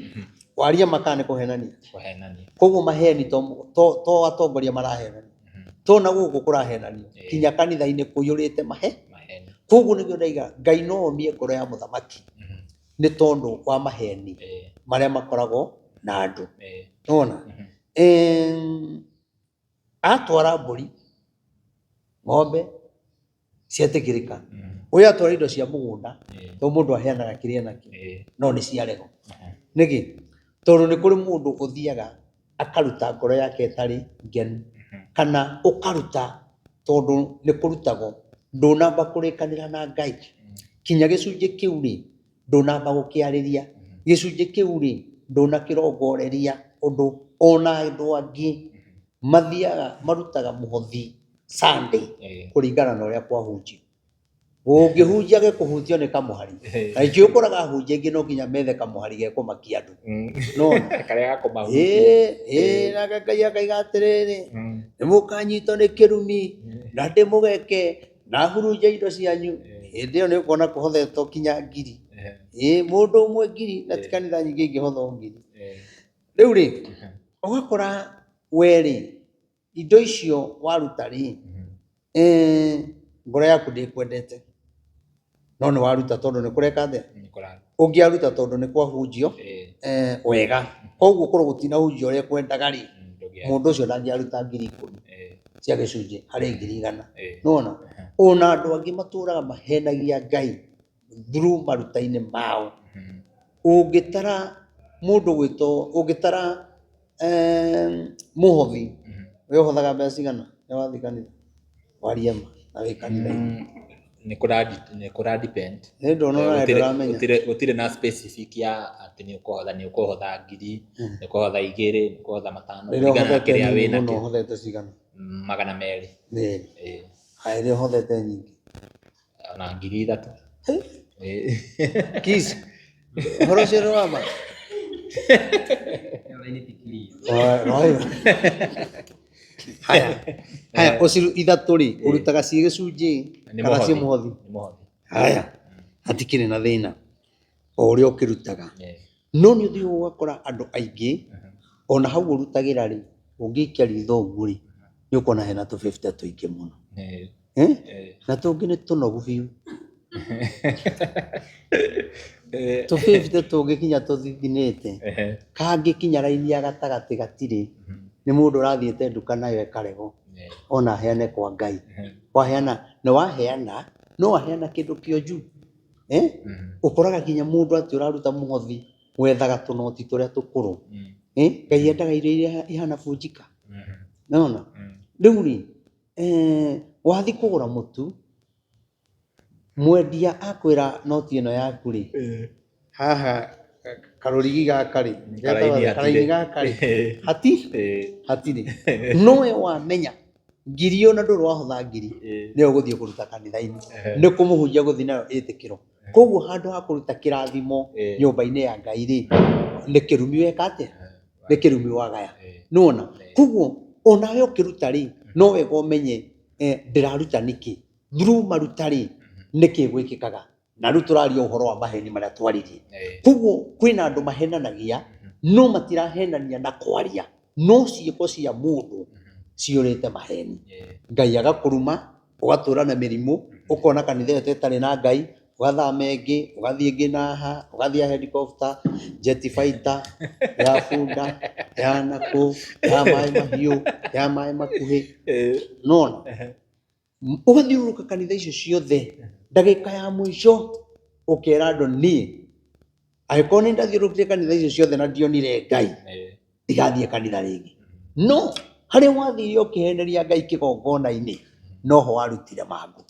waria ma kana nĩ kũhenania? Kũhenania. Koguo maheni to atongoria marahenania. To na gũkũ kũrahenanio. Kinya kanitha-inĩ kũiyũrĩte mahe. Maheni. Koguo nĩkĩo ndaiga Ngai no omie ngoro ya mũthamaki nĩ tondũ wa maheni marĩa makoragwo na andũ. Nĩwona? Atwara mbũri, ng'ombe cietĩkĩrĩka. Ũyũ atwara indo cia mũgũnda, tondũ mũndũ aheanaga kĩrĩa enakĩo, no nĩ ciaregwo. Nĩkĩ? Tondũ nĩ kũrĩ mũndũ ũthiaga akaruta ngoro yake ĩtarĩ ngenu, kana ũkaruta tondũ nĩ kũrutagwo, ndũnamba kũrĩkanĩra na Ngai. Kinya gĩcunjĩ kĩu rĩ, ndũnamba gũkĩarĩria. Gĩcunjĩ kĩu rĩ, ndũnakĩrongoreria ũndũ ona andũ angĩ mathiaga marutaga mũhothi Sunday kũringana na ũrĩa kwahunjio. Ũngĩhunjia gĩkũhutio nĩ kamũhari. Na nĩkĩo ũkoraga ahunjia aingĩ no nginya methe kamũhari gekũmakia andũ. Nĩwona? Karĩa gakũmahutia. Ĩĩ, nake Ngai akaiga atĩrĩrĩ, nĩ mũkanyitwo nĩ kĩrumi na ndĩmũgeke na hurunje indo cianyu. Hĩndĩ ĩyo nĩ ũkuona kũhothetwo kinya ngiri. Ĩĩ, mũndũ ũmwe ngiri na ti kanitha nyingĩ ingĩhothwo ngiri. Rĩu rĩ, ũgakora we rĩ, indo icio waruta rĩ, ngoro yaku ndĩkwendete, no nĩ waruta tondũ nĩ kũreka atĩa? Ũngĩaruta tondũ nĩ kwahunjio wega, koguo korwo gũtinahunjio ũrĩa ũkwendaga rĩ, mũndũ ũcio ndangĩaruta 10,000 cia gĩcunjĩ harĩ 100,000. Nĩwona? Ona andũ angĩ matũraga mahenagia Ngai through maruta-inĩ mao. Ũngĩtara mũndũ ũgwĩtwo, ũngĩtara mũhothi, we ũhothaga mbeca cigana rĩrĩa wathiĩ kanitha? Warie ma na wĩ kanitha-inĩ. Nĩ kũra depend. Nĩ ndona nawe ndũramenya. Gũtirĩ na specific ya atĩ nĩ ũkũhotha, nĩ ũkũhotha ngiri, nĩ ũkũhotha igĩrĩ, nĩ ũkũhotha matano, Rĩrĩa kũringana na ũhothete kĩrĩa nini mũno wĩnakĩo. ũhothete cigana? 200. Merĩ. Haya ĩrĩa ũhothete nyingĩ? Ona 3,000. Kiss. Ũhoro ũcio nĩ wa ma? Haya, haya, ũciru ithatũ rĩ, ũrutaga ciĩ gĩcunjĩ Nĩ kana ciĩ mũhothi. mũhothi? Nĩ mũhothi. Haya, hatikĩrĩ na thĩna o ũrĩa ũkĩrutaga. No nĩ ũthiaga ũgakora andũ aingĩ ona hau ũrutagĩra rĩ, ũngĩikia ritho ũguo rĩ, nĩ ũkuona hena tũ 50 tũingĩ mũno. Eh? Na tũngĩ nĩ tũnogu biũ. Tũ 50 tũngĩ kinya tũthithinĩte. Kangĩ kinya raini ya gatagatĩ gatirĩ. Nĩ mũndũ ũrathiĩte nduka nayo ĩkarego ona aheane kwa Ngai. Waheana, na waheana, no waheana kĩndũ kĩonju. Eh? Ũkoraga nginya mũndũ atĩ ũraruta mũhothi wethaga tũnoti tũrĩa tũkũrũ. Eh? Ngai endaga irio iria ihana bunjika. Nĩwona? Rĩu rĩ, wathiĩ kũgũra mũtu, mwendia akwĩra noti ĩno yaku rĩ, haha karũrigi gaka rĩ, Karaini hatirĩ. karaini gaka rĩ, hatirĩ. No we wamenya ngiri ona ndũrĩ wahotha ngiri, nĩyo ũgũthiĩ kũruta kanitha-inĩ, nĩ kũmũhunjia gũthiĩ nayo ĩtĩkĩro. Koguo handũ ha kũruta kĩrathimo nyũmba-inĩ ya Ngai rĩ, nĩ kĩrumi weka atĩa? Nĩ kĩrumi wagaya. Nĩwona? Koguo onawe ũkĩruta rĩ, no wega ũmenye ndĩraruta nĩkĩ? Through maruta rĩ, nĩkĩ gwĩkĩkaga? Na rĩu tũraria ũhoro wa maheni marĩa twaririe. Koguo kwĩna andũ mahenanagia, no matirahenania na kwaria, no ciĩko cia mũndũ ciyũrĩte maheni. Ngai agakũruma, ũgatũra na mĩrimũ, ũkona kanitha ĩyo ta ĩtarĩ na Ngai, ũgathama ĩngĩ, ũgathiĩ ĩngĩ naha, ũgathiĩ ya helicopter, jet fighter, ya bunda, ya nakũ, ya maĩ mahiũ, ya maĩ makuhĩ. Nĩwona? Ũgathiũrũrũka kanitha icio ciothe, ndagĩka ya mũico ũkera andũ niĩ, angĩkorwo nĩ ndathiũrũrũkire kanitha icio ciothe na ndionire Ngai, ndigathiĩ kanitha rĩngĩ. No harĩa wathire ũkĩheneria Ngai kĩgongona-inĩ, noho warutire mangũ.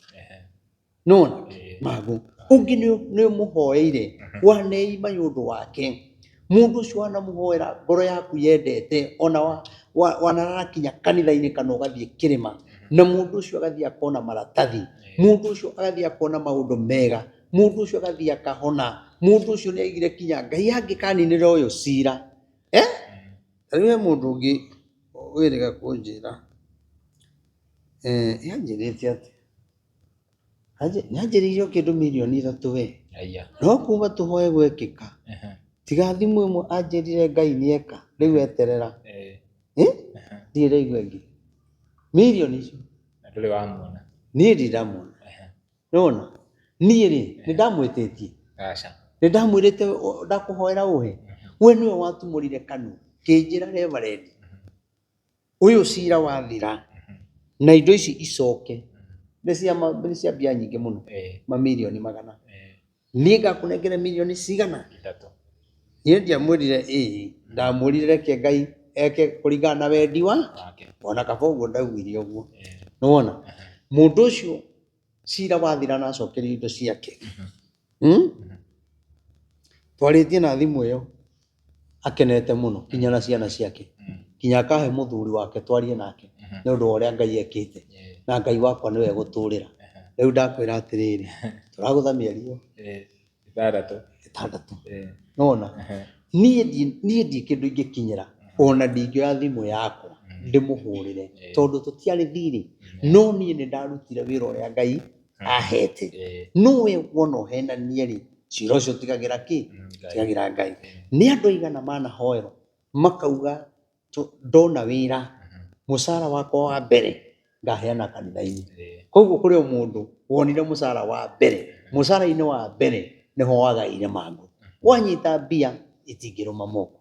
Nĩwona? Mangũ. Ũngĩ nĩ ũmũhoeire, waneima nĩ ũndũ wake. Mũndũ ũcio wanamũhoera ngoro yaku yendete, ona wanarara kinya kanitha-inĩ kana ũgathiĩ kĩrĩma, na mũndũ ũcio agathiĩ akona maratathi, mũndũ ũcio agathiĩ akona maũndũ mega, mũndũ ũcio agathiĩ akahona, mũndũ ũcio nĩ aigire kinya Ngai angĩkaninĩra ũyũ cira. Eh? Ta rĩu he mũndũ ũngĩ wĩrĩga kũnjĩra, anjĩrĩte atĩa? Nĩanjĩrĩire o kĩndũ mirioni ithatũ we. No kuma tũhoe gwekĩka, tiga thimũ ĩmwe anjĩrire Ngai nĩeka, rĩu eterera. Ndirĩ ndaigua ĩngĩ. Mirioni icio. Na ndũrĩ wamuona. Niĩ ndirĩ ndamuona. Nĩwona? Niĩ rĩ, nĩndamwĩtĩtie? Aca. Nĩndamwĩrĩte ndakũhoera ũhe? We nĩwe watumũrire kanua, kĩnjĩra reverend. Ũyũ cira wathira na indo ici icoke nĩ cia mbia nyingĩ mũno, mamirioni magana. Niĩ ngakũnengera mirioni cigana? Niĩ ndiamwĩrire ĩĩ, ndamwĩrire reke Ngai eke kũringana na wendi wa ona kaba ũguo ndaugire ũguo. Nĩwona? Mũndũ ũcio cira wathira na acokerio indo ciake. Twarĩtie na thimũ ĩyo akenete mũno nginya na ciana ciake, nginya akahe mũthuri wake twarie nake nĩ ũndũ wa ũrĩa Ngai ekĩte, na Ngai wakwa nĩwe gũtũrĩra. Rĩu ndakwĩra atĩrĩrĩ, tũragũtha mĩeri ĩtandatũ. Ĩtandatũ. Nĩwona? Niĩ ndirĩ kĩndũ ingĩkinyĩra ona ndingĩoya thimũ yakwa ndĩmũhũrĩre tondũ tũtiarĩ thirĩ, no niĩ nĩ ndarutire wĩra ũrĩa Ngai ahete. No we wona ũhenanie rĩ, cira ũcio ũtigagĩra kĩ? Ũtigagĩra Ngai. Nĩ andũ aigana manahoerwo makauga ndona wĩra, mũcara wakwa wa mbere ngaheana kanitha-inĩ. Koguo kũrĩ o mũndũ wonire mũcara wa mbere, mũcara-inĩ wa mbere nĩho wagaĩire mangũ. Wanyita mbia itingĩrũma moko.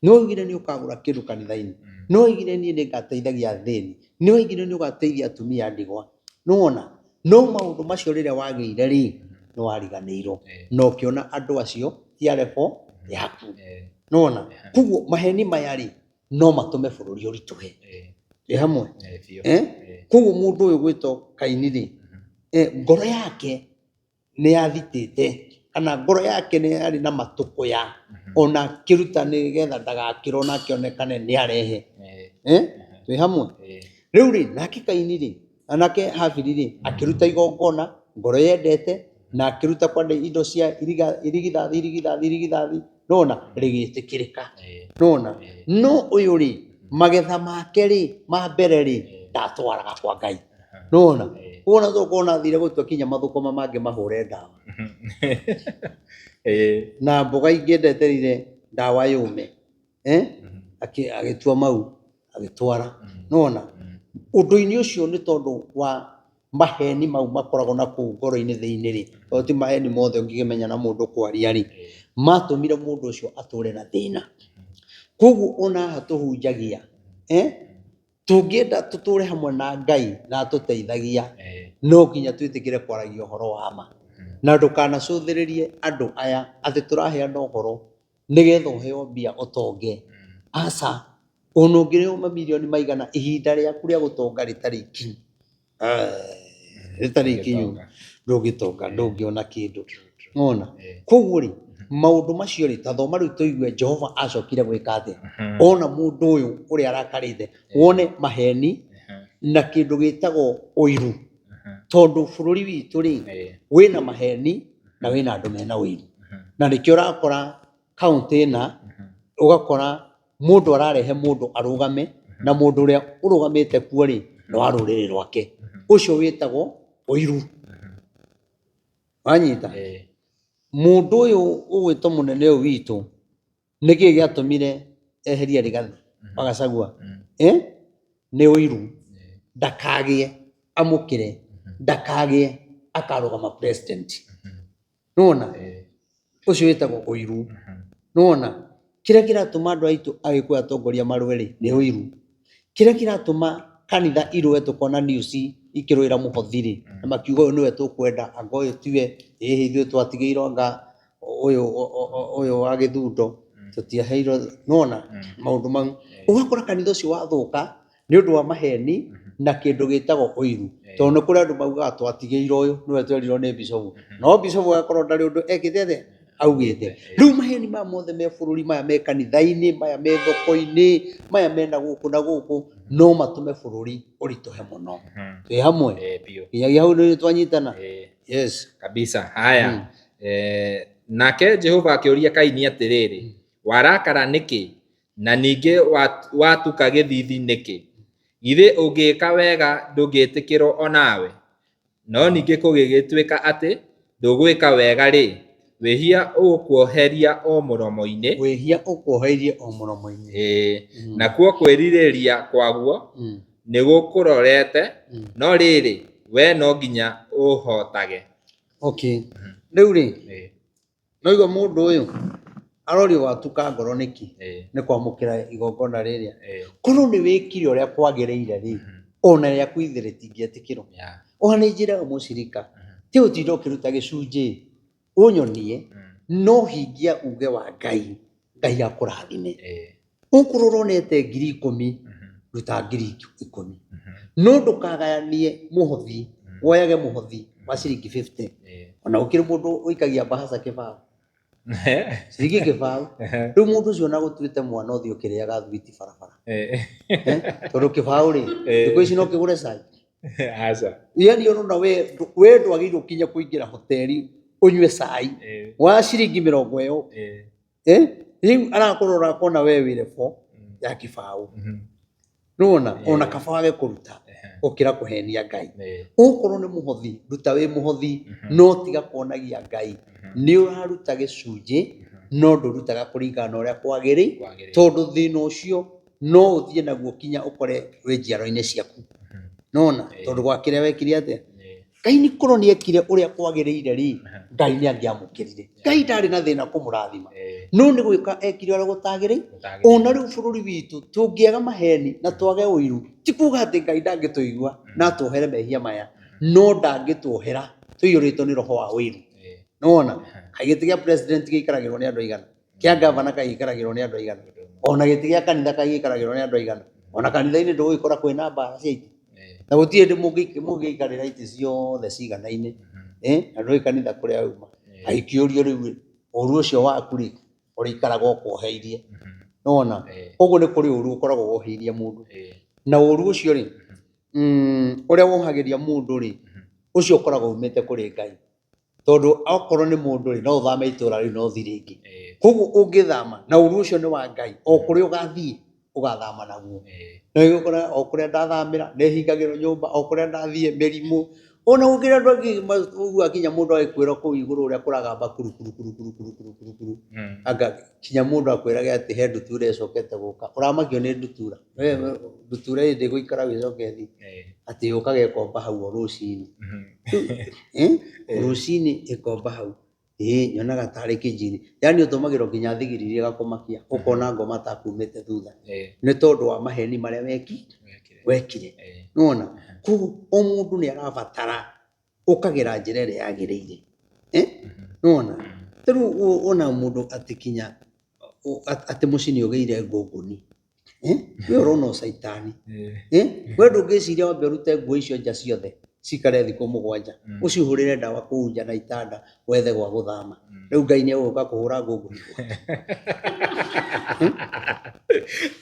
Nĩ waugire nĩ ũkagũra kĩndũ kanitha-inĩ, nĩ waugire niĩ nĩ ngateithagia athĩni, nĩ waugire nĩ ũgateithia atumia a ndigwa. Nĩ wona? No maũndũ macio rĩrĩa wagĩire rĩ, nĩ wariganĩirwo na ũkĩona andũ acio ti a level yaku. Nĩ wona? Koguo maheni maya rĩ, no matũme bũrũri ũritũhe. Twĩ hamwe? Koguo mũndũ ũyũ ũgwĩtwo Kaini rĩ, ngoro yake nĩ yathitĩte kana ngoro yake nĩ yarĩ na matũkũya ona akĩruta nĩgetha ndagakĩrwo na akĩonekane nĩ arehe. Twĩ hamwe? Rĩu rĩ, nake Kaini rĩ, nake Habili rĩ, akĩruta igongona ngoro yendete na akĩruta kwanja indo cia irigithathi, irigithathi, irigithathi, nĩwona rĩgĩtĩkĩrĩka. Nĩwona? No ũyũ rĩ, magetha make rĩ, ma mbere rĩ, ndatwaraga kwa Ngai. Nĩwona? Wona tokorwo ona athire gũtua kinya mathũkũma mangĩ mahũre ndawa. Na mboga ingĩ ndeterire Ndawa yũme, eh? Agĩtua mau agĩtwara. Nĩwona ũndũ-inĩ ũcio nĩ tondũ wa maheni mau makoragwo na kũu ngoro-inĩ thĩinĩ rĩ, tondũ ti maheni mothe ũngĩkĩmenya na mũndũ kwaria rĩ, matũmire mũndũ ũcio atũre na thĩna. Koguo ona haha tũhunjagia, eh? Tũngĩenda tũtũre hamwe na Ngai na atũteithagia, no nginya twĩtĩkĩre kwaragia ũhoro wa ma. Na ndũkanacũthĩrĩrie andũ aya atĩ tũraheana ũhoro nĩgetha ũheo mbia ũtonge. Aca, ona ũngĩrĩhwo mamirioni maigana ihinda rĩaku rĩa gũtonga rĩtarĩ ikinyu, rĩtarĩ ikinyu, ndũngĩtonga, ndũngĩona kĩndũ. Nĩwona? Koguo rĩ, maũndũ macio rĩ, ta thoma rĩu tũigue Jehova acokire gwĩka atĩa. Ona mũndũ ũyũ ũrĩa arakarĩte, wone maheni na kĩndũ gĩtagwo ũiru. Tondũ bũrũri witũ rĩ, wĩna maheni na wĩna andũ mena ũiru. Na nĩkĩo ũrakora kaũntĩ ĩna, ũgakora mũndũ ararehe mũndũ arũgame, na mũndũ ũrĩa ũrũgamĩte kuo rĩ, nĩ wa rũrĩrĩ rwake. Ũcio wĩtagwo ũiru. Wanyita? Mũndũ ũyũ ũgwĩtwo mũnene ũyũ witũ, nĩkĩ gĩatũmire eherie Rigathi wa Gachagua? Eh? Nĩ ũiru. Ndakagĩe amũkĩre, ndakagĩe akarũgama president. Nĩwona? Ũcio wĩtagwo ũiru. Nĩwona? Kĩrĩa kĩratũma andũ aitũ Agĩkũyũ atongoria marũe rĩ, nĩ ũiru. Kĩrĩa kĩratũma kanitha irũe tũkona news ikĩrũĩra mũhothi rĩ, na makiuga ũyũ nĩwe tũkwenda, anga ũyũ tiwe, ĩhĩ ithuĩ twatigĩirwo anga ũyũ ũyũ wa gĩthundo, tũtiaheirwo, nĩwona maũndũ mau. Ũgakora kanitha ũcio wathũka nĩ ũndũ wa maheni na kĩndũ gĩtagwo ũiru. Tondũ nĩ kũrĩ andũ maugaga twatigĩirwo ũyũ nĩwe twerirwo nĩ bishofu. No bishofu agakorwo ndarĩ ũndũ ekĩte atĩa? Augĩte. Rĩu maheni maya mothe me bũrũri, maya me kanitha-inĩ, maya me thoko-inĩ, maya me na gũkũ na gũkũ, no matũme bũrũri ũritũhe mũno. Twĩ hamwe? Biũ. Nginyagia hau nĩ twanyitana? Yes. Kabisa. Haya. Nake Jehova akĩũria Kaini atĩrĩrĩ, warakara nĩkĩ? Na ningĩ watuka gĩthiithi nĩkĩ? Githĩ ũngĩĩka wega ndũngĩĩtĩkĩrwo o nawe? No ningĩ kũngĩgĩtuĩka atĩ ndũgwĩka wega-rĩ, wĩhia ũgũkuoheria o mũromo-inĩ. Wĩhia ũkuoheirie o mũromo-inĩ. Ĩĩ, nakuo kwĩrirĩria kwaguo nĩgũkũrorete, no rĩrĩ, wee no nginya ũũhootage. Okay. Rĩu rĩ, Noigua mũndũ ũyũ arorio watuka ngoro nĩkĩ nĩ kwamũkĩra igongona rĩrĩa. Korwo nĩ wĩkire ũrĩa kwagĩrĩire rĩ, ona rĩaku ithe rĩtingĩetĩkĩrwo. Ona nĩ njĩraga mũcirika, ti gũtinda ũkĩruta gĩcunjĩ, ũnyonie no hingia uge wa Ngai, Ngai akũrathime. Okorwo ũronete 10,000, ruta 10,000. No ndũkagayanie mũhothi, woyage mũhothi wa ciringi 50. Ona gũkĩrĩ mũndũ ũikagia mbahaca kĩbaũ. Ciringi kĩbaũ. Rĩu mũndũ ũcio ona gũtuĩte mwana ũthiĩ ũkĩrĩaga thwiti barabara. Tondũ kĩbaũ rĩ, thikũ ici no kĩgũre cai. Aca. Yani ũrona we we ndwagĩrĩirwo kinya kũingĩra hoteri ũnyue cai wa ciringi mĩrongo ĩyo. Eh? Rĩu arakũrora akona we wĩ level ya kĩbaũ. Nĩwona? Ona kaba wage kũruta gũkĩra kũhenia Ngai. Okorwo nĩ mũhothi, ruta wĩ mũhothi, no tiga kuonagia Ngai nĩ ũraruta gĩcunjĩ no ndũrutaga kũringana na ũrĩa kwagĩrĩire, tondũ thĩna ũcio no ũthiĩ naguo kinya ũkore wĩ njiarwa-inĩ ciaku. Nĩwona? Tondũ gwa kĩrĩa wekire atĩa? Kaini korwo nĩ ekire ũrĩa kwagĩrĩire rĩ, Ngai nĩ angĩamũkĩrire. Ngai ndarĩ na thĩna kũmũrathima. No nĩ gwĩka ekire ũrĩa gũtagĩrĩire. Ona rĩu bũrũri witũ tũngĩaga maheni na twage ũiru, ti kuga atĩ Ngai ndangĩtũigua na atuohere mehia maya, no ndangĩtuohera tũiyũrĩtwo nĩ roho wa ũiru. Nĩwona? Kaĩ gĩtĩ gĩa president gĩikaragĩrwo nĩ andũ aigana? Kĩa gavana kaĩ gĩikaragĩrwo nĩ andũ aigana? Ona gĩtĩ gĩa kanitha kaĩ gĩikaragĩrwo nĩ andũ aigana? Ona kanitha-inĩ ndũgũgĩkora kwĩna mbara cia itĩ. Na gũtirĩ hĩndĩ mũngĩikarĩra itĩ ciothe ciganaine, na ndũĩ kanitha kũrĩa uma. Agĩkĩũrio rĩu rĩ, ũru ũcio waku rĩ, ũrĩikaraga ũkuoheirie. Nĩwona? Koguo nĩ kũrĩ ũru ũkoragwo woheirie mũndũ. Na ũru ũcio rĩ, ũrĩa wohagĩria mũndũ rĩ, ũcio ũkoragwo umĩte kũrĩ Ngai. Tondũ okorwo nĩ mũndũ rĩ, no ũthame itũra rĩu na ũthiĩ rĩngĩ. Koguo ũngĩthama, na ũru ũcio nĩ wa Ngai, o kũrĩa ũgathiĩ, ũgathama naguo. Na ũgũkora o kũrĩa ndathamĩra, nĩ hingagĩrwo nyũmba, o kũrĩa ndathiĩ, mĩrimũ. Ona gũkĩra andũ angĩ ũiguaga nginya mũndũ agĩkwĩra kũu igũrũ ũrĩa kũragamba kuru kuru kuru kuru kuru kuru kuru kuru. Anga kinya mũndũ akwĩrage atĩ he ndutura ĩcokete gũka. Ũramakio nĩ ndutura. We ndutura ĩ ndĩgũikara ĩcoke ĩthiĩ. Atĩ yũkaga ĩkomba hau o rũcinĩ. Rũcinĩ ĩkomba hau. Ĩĩ nyonaga tarĩ kĩnjini. Yaani ũtũmagĩrwo nginya thigiri iria ĩgakũmakia, ũkona ngoma ta kumĩte thutha. Nĩ tondũ wa maheni marĩa wekire. Nĩwona? Koguo o mũndũ nĩ arabatara ũkagera njĩra ĩrĩa yagĩrĩire. Nĩwona? Ta rĩu wona mũndũ atĩ kinya atĩ mũciĩ nĩ ũgĩire ngũngũni. We ũrona ũcaitani. We ndũngĩciria wambe ũrute nguo icio nja ciothe cikare thikũ 7, ũcihũrĩre ndawa kũu nja na itanda wethe gwa gũthama. Rĩu Ngai nĩ egũka kũhũra ngũngũni gwaku.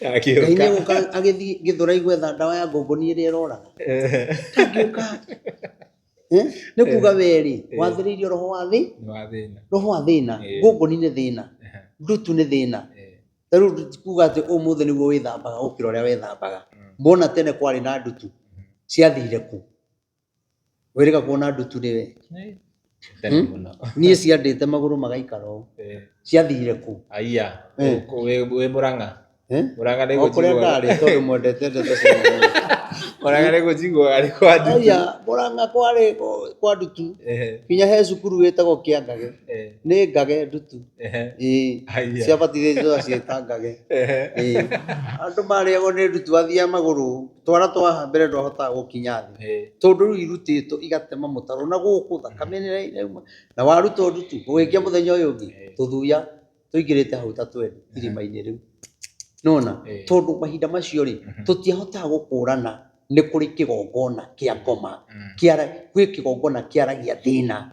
Ngai nĩ egũka agĩthiĩ Gĩthũrai gwetha ndawa ya ngũngũni ĩrĩa ĩroraga? Ndangĩũka. Nĩ kuga we rĩ, wathĩrĩirio roho wa thĩ, roho wa thĩna. Ngũngũni nĩ thĩna, ndutu nĩ thĩna. Ta rĩu ti kuga atĩ ũmũthĩ nĩguo wĩthambaga gũkĩra ũrĩa wethambaga. Mbona tene kwarĩ na ndutu, ciathire kũ? Wĩrĩga kuona ndutu rĩ we? Tene mũno. Niĩ ciandĩte magũrũ magaikara ũũ. Ciathire kũ? Aiya, wĩ Mũrang'a. Mũrang'a nĩ O kũrĩa ndarĩ tondũ mwendete ndeto cia Mũrang'a. Mũrang'a nĩ gũciguaga nĩ kwa ndutu. Aiya, Mũrang'a kwarĩ kwa ndutu. Nginya he cukuru wĩtagwo Kĩangage. Nĩ ngage ndutu. Ĩĩ. Ciabatithĩtio ciĩta ngage. Ĩĩ. Andũ marĩagwo nĩ ndutu athiaga magũrũ, twara twa haha mbere ndwahotaga gũkinya thĩ. Tondũ rĩu irutĩtwo igatema mũtaro na gũkũ thakame nĩ ĩrauma. Na warutwo ndutu, ũgĩkia mũthenya ũyũ ũngĩ, tũthuya tũingĩrĩte hau ta twendi irima-inĩ rĩu. Nĩwona? Tondũ mahinda macio rĩ, tũtiahotaga gũkũrana nĩ kũrĩ kĩgongona kĩa ngoma, kwĩ kĩgongona kĩaragia thĩna.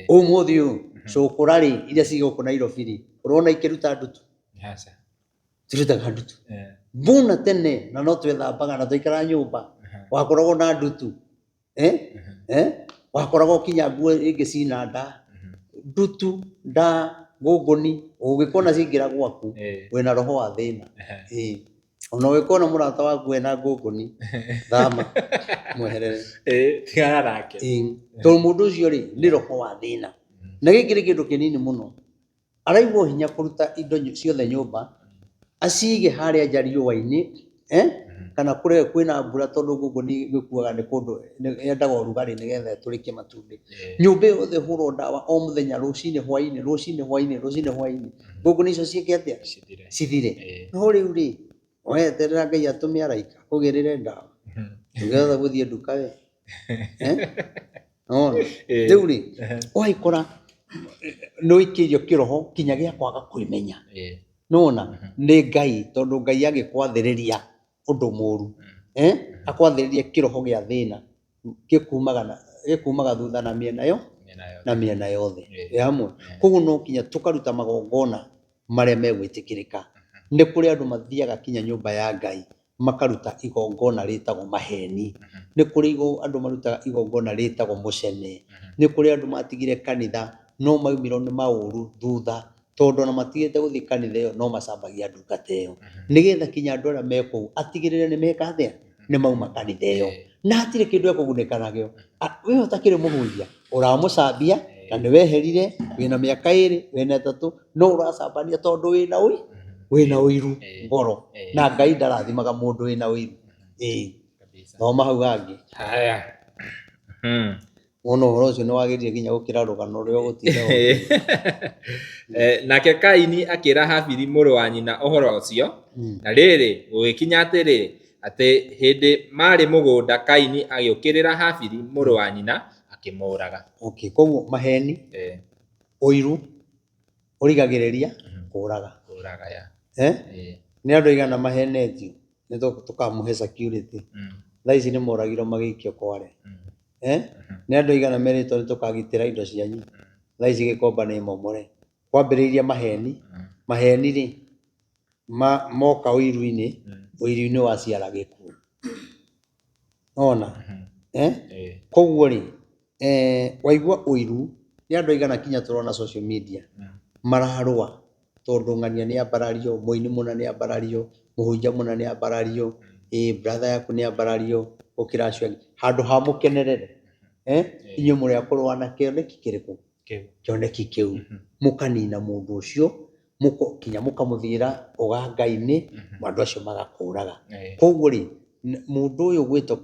Ũmũthĩ ũyũ cũkũra rĩ, iria ciĩ gũkũ Nairobi rĩ, ũrona ikĩruta ndutu? Cirutaga ndutu. Mbona tene na no twethambaga na twaikaraga nyũmba, wakoragwo na ndutu. Wakoragwo kinya nguo ĩngĩ cina nda, ndutu, nda, ngũngũni, ũngĩkona ciaingĩra gwaku, wĩna roho wa thĩna. Ĩĩ. Ona ũngĩkona mũrata waku ena ngũngũni, thama, mweherere. Tigana nake. Ĩĩ. Tondũ mũndũ ũcio rĩ, nĩ roho wa thĩna. Na gĩkĩ nĩ kĩndũ kĩnini mũno. Araigua hinya kũruta indo ciothe nyũmba, acige harĩa nja riũa-inĩ, kana kũrĩa kwĩna mbura tondũ ngũngũni ĩkuaga nĩ kũndũ, yendaga ũrugarĩ nĩgetha ĩtũrĩkie matumbĩ. Nyũmba ĩyo yothe ĩhũrwo ndawa o mũthenya rũcinĩ hwainĩ, rũcinĩ hwainĩ, rũcinĩ hwainĩ, ngũngũni icio ciĩke atĩa? Cithire. No rĩu rĩ, ũreterera Ngai atũme araika akũgĩrĩre ndawa? Ndũngĩhota gũthiĩ nduka we. Nĩwona? Rĩu rĩ, ũgagĩkora nĩ ũikĩirio kĩroho kinya gĩa kwaga kwĩmenya. Nĩwona? Nĩ Ngai, tondũ Ngai agĩkwathĩrĩria ũndũ mũru, akwathĩrĩria kĩroho gĩa thĩna gĩkumaga thutha na mĩena yo na mĩena yothe. Ĩ hamwe? Koguo no nginya tũkaruta magongona marĩa megwĩtĩkĩrĩka. Nĩ kũrĩ andũ mathiaga kinya nyũmba ya Ngai makaruta igongona rĩtagwo maheni. Nĩ kũrĩ andũ marutaga igongona rĩtagwo mũcene. Nĩ kũrĩ andũ matigire kanitha no maumirwo nĩ maũru thutha tondũ ona matigĩte gũthiĩ kanitha ĩyo no macambagia ndungata ĩyo. Nĩgetha kinya andũ arĩa me kũu atigĩrĩre nĩ meka atĩa? Nĩ mauma kanitha ĩyo. Na hatirĩ kĩndũ ekũgunĩka nakĩo. We ũtakĩrĩ mũhunjia, ũramũcambia na nĩ weherire, wĩna mĩaka 2, wĩna 3, no ũracambania tondũ wĩna wĩna ũiru ngoro. Na Ngai ndarathimaga mũndũ wĩna ũiru. Ĩĩ. Thoma hau hangĩ. Haya. Wona ũhoro ũcio nĩ wagĩrire nginya gũkĩra rũgano rũrĩa ũgũtinda. Nake Kaini akĩra Habili mũrũ wa nyina ũhoro ũcio. Na rĩrĩ, gũgĩkinya atĩrĩ, atĩ hĩndĩ marĩ mũgũnda Kaini agĩũkĩrĩra Habili mũrũ wa nyina akĩmũũraga. Okay, koguo maheni, ũiru ũrigagĩrĩria kũraga. Kũraga, ya. Nĩ andũ aigana mahenetio nĩ tũkamũhe security. Thaa ici nĩ moragirwo magĩikio kware. Nĩ andũ aigana merĩtwo nĩ tũkagitĩra indo cianyu. Thaa ici Gĩkomba nĩ momore. Kwambĩrĩirie maheni, maheni rĩ, moka ũiru-inĩ, ũiru-inĩ waciara gĩkuũ. Nĩwona? Koguo rĩ, waigua ũiru, nĩ andũ aigana kinya tũrona social media mararũa tondũ ng'ania nĩ ambarario, mũini mũna nĩ ambarario, mũhunjia mũna nĩ ambarario, ĩ brother yaku nĩ ambarario gũkĩra acio angĩ, handũ ha mũkenerere. Eh? Inyuĩ mũrĩ a kũrũa na kĩoneki kĩrĩkũ? Kĩu. Kĩoneki kĩu. Mũkanina mũndũ ũcio, kinya mũkamũthiĩra ũganga-inĩ, andũ acio magakũraga. Koguo rĩ, mũndũ ũyũ gwĩtwo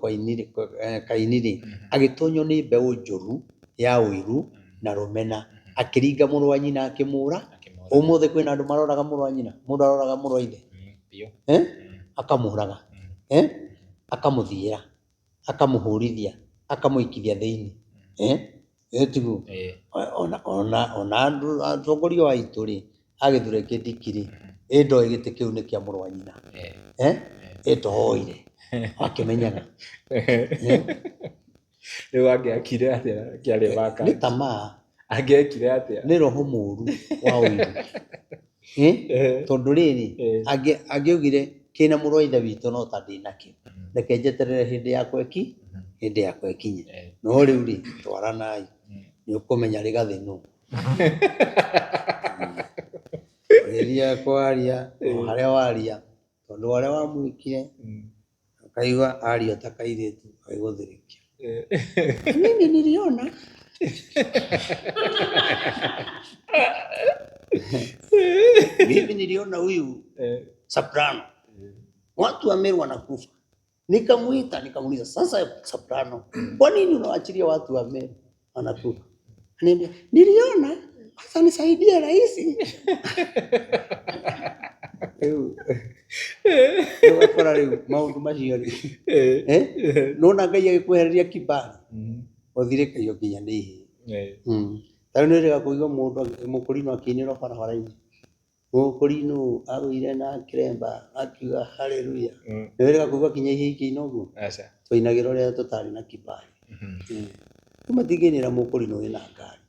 Kaini rĩ, agĩtonywo nĩ mbeũ njũru ya ũiru na rũmena, akĩringa mũrũ wa nyina akĩmũra. Ũmũthĩ kwĩna andũ maroraga mũrũ wa nyina, mũndũ aroraga mũrũ wa ithe, eh? Akamũraga, eh? Akamũthiĩra, akamũhũrithia, akamũikithia thĩinĩ, eh? Ĩĩ tiguo? Ona andũ atongoria aitũ rĩ, agĩthure Kindiki rĩ, ĩ ndoĩ gĩtĩ kĩu nĩ kĩa mũrũ wa nyina, eh? Ĩ ndoire, akĩmenyaga. Rĩu angĩakire atĩa kĩarĩ vacant? Nĩ tamaa. Angĩekire atĩa? Nĩ roho mũru wa ũiru. Tondũ rĩrĩ, angĩaugire kĩna mũrũ wa ithe witũ no ta ndĩnakĩo, reke njeterere hĩndĩ yakwa hĩndĩ yakwa ĩkinye. No rĩu rĩ, twaranai, nĩ ũkũmenya Rigathĩ nũ. Ũrĩthiaga kwaria o harĩa waria, tondũ harĩa wamwĩkire, ũkaigua aria ta kairĩtu agĩgũthirĩkia. Mimi niliona. Mimi niliona huyu Soprano. Watu wa Meru wanakufa. Nikamuita nikamuuliza, sasa Soprano, kwa nini unawaachilia watu wa Meru wanakufa? Aniambia, niliona sasa nisaidie rais. Rĩu ũgakora rĩu maũndũ macio rĩ, eh? Nona Ngai agĩkwehereria kibali ũthirĩkaio nginya nĩ ihĩĩ. Ta rĩu nĩ wĩrĩga kũigua mũndũ mũkũrinũ akĩinĩrwo barabara-inĩ, mũkũrinũ agũire na kĩremba akiuga haleluya. Nĩ wĩrĩga kũigua nginya ihĩĩ ikĩina ũguo? Twainagĩra ũrĩa tũtarĩ na kibali. Rĩu matingĩinĩra mũkũrinũ wĩna ngari.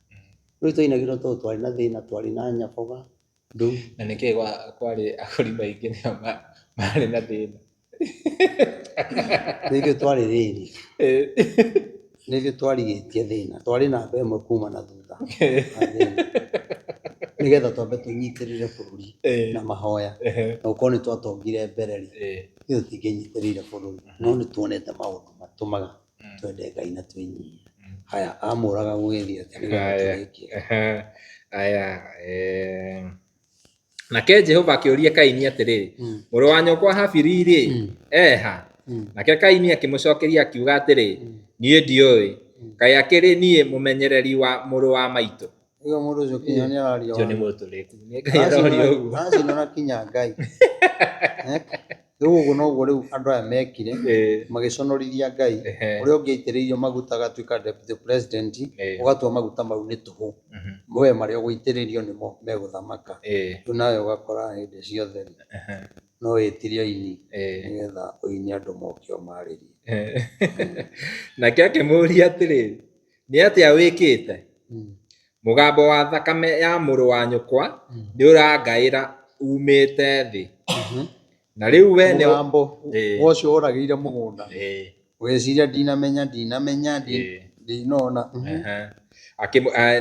Rĩu twainagĩra tondũ twarĩ na thĩna, twarĩ na nyaboga. Na nĩkĩ kwarĩ agũri maingĩ nĩo marĩ na thĩna? Nĩithuĩ twarĩ rĩrĩ, nĩithuĩ twarigĩtie thĩna, twarĩ namba ĩmwe kuma na thutha wa thĩna, nĩgetha twambe tũnyitĩrĩre bũrũri na mahoya, na gũkorwo nĩ twatongire mbere rĩ, ithuĩ tũtingĩnyitĩrĩire bũrũri, no nĩ tuonete maũndũ matũmaga twende Ngai na twĩnyihie. Haya, amũraga gũgĩthiĩ atĩa nĩgetha tũrĩkie? Aya, nake Jehova akĩũria Kaini atĩrĩ, mũrũ wa nyũkwa Habili-rĩ, eha? Nake Kaini akĩmũcokeria akiuga atĩrĩ, niĩ ndiũĩ, kaĩ akĩrĩ niĩ mũmenyereri wa mũrũ wa maitũ? Ũyũ mũndũ ũcio kinya nĩ araria Ũcio nĩ mũtũrĩku, nĩ Ngai aroria ũguo. Aracinwo na kinya Ngai. Rĩu ũguo noguo rĩu andũ aya mekire, magĩconorithia Ngai, ũrĩa ũngĩ aitĩrĩirio maguta agatuĩka deputy president, ũgatua maguta mau nĩ tũhũ, we marĩa ũgũitĩrĩrio nĩmo megũthamaka. Rĩu nawe ũgakora hĩndĩ ciothe rĩ, no wĩtire aini nĩgetha ũine andũ moke ũmarĩrie. Nake akĩmũũria atĩrĩ, nĩ atĩa wĩkĩte? Mũgambo wa thakame ya mũrũ wa nyũkwa nĩ ũrangaĩra uumĩte thĩ. Na rĩu we nĩ Mũgambo ũcio ũragĩire mũgũnda. Ũgĩciria ndinamenya ndinamenya ndinona.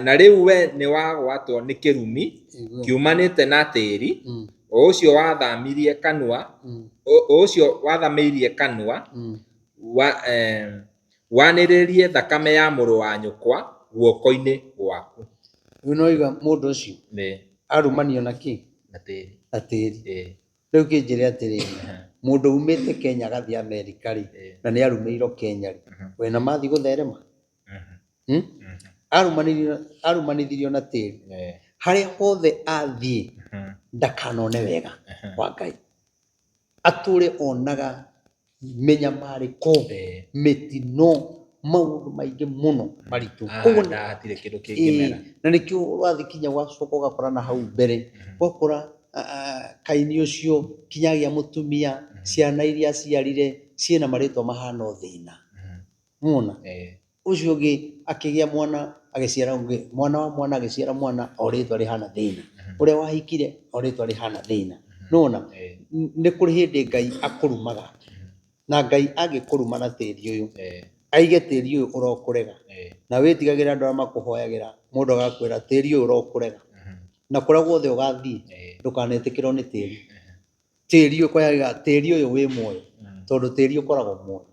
Na rĩu we nĩ wagwatwo nĩ kĩrumi kiumanĩte na tĩri, o ũcio wathamirie kanua, o ũcio wathamĩirie kanua, wanĩrĩrie thakame ya mũrũ wa nyũkwa guoko-inĩ gwaku. Rĩu no iga mũndũ ũcio arumanio na kĩ? Na tĩri. Na tĩri. Rĩu kĩnjĩre atĩrĩrĩ, mũndũ umĩte Kenya agathiĩ Amerika rĩ, na nĩ arumĩirwo Kenya rĩ, we na mathiĩ gũtherema? Arumanithirio na tĩri. Harĩa hothe athiĩ ndakanone wega wa Ngai. Atũre onaga mĩnyamarĩko, mĩtino, maũndũ maingĩ mũno maritũ. Koguo hatirĩ kĩndũ kĩngĩmera. Na nĩkĩo ũrathiĩ kinya ũgacoka ũgakora na hau mbere, ũgakora Kaini ũcio kinya agĩa mũtumia, ciana iria aciarire ciĩna marĩtwa mahana o thĩna. Nĩwona? Ũcio ũngĩ akĩgĩa mwana agĩciara ũngĩ, mwana wa mwana agĩciara mwana o rĩtwa rĩhana thĩna. Ũrĩa wahikire o rĩtwa rĩhana thĩna. Nĩwona? Nĩ kũrĩ hĩndĩ Ngai akũrumaga. Na Ngai angĩkũruma na tĩri ũyũ, aige tĩri ũyũ ũrokũrega. Na wĩtigagĩre andũ arĩa makũhoyagĩra, mũndũ agakwĩra tĩri ũyũ ũrokũrega. Na kũrĩa guothe ũgathiĩ, ndũkanetĩkĩrwo nĩ tĩri. Tĩri ũyũ kwaya tĩri ũyũ wĩ muoyo, tondũ tĩri ũkoragwo muoyo.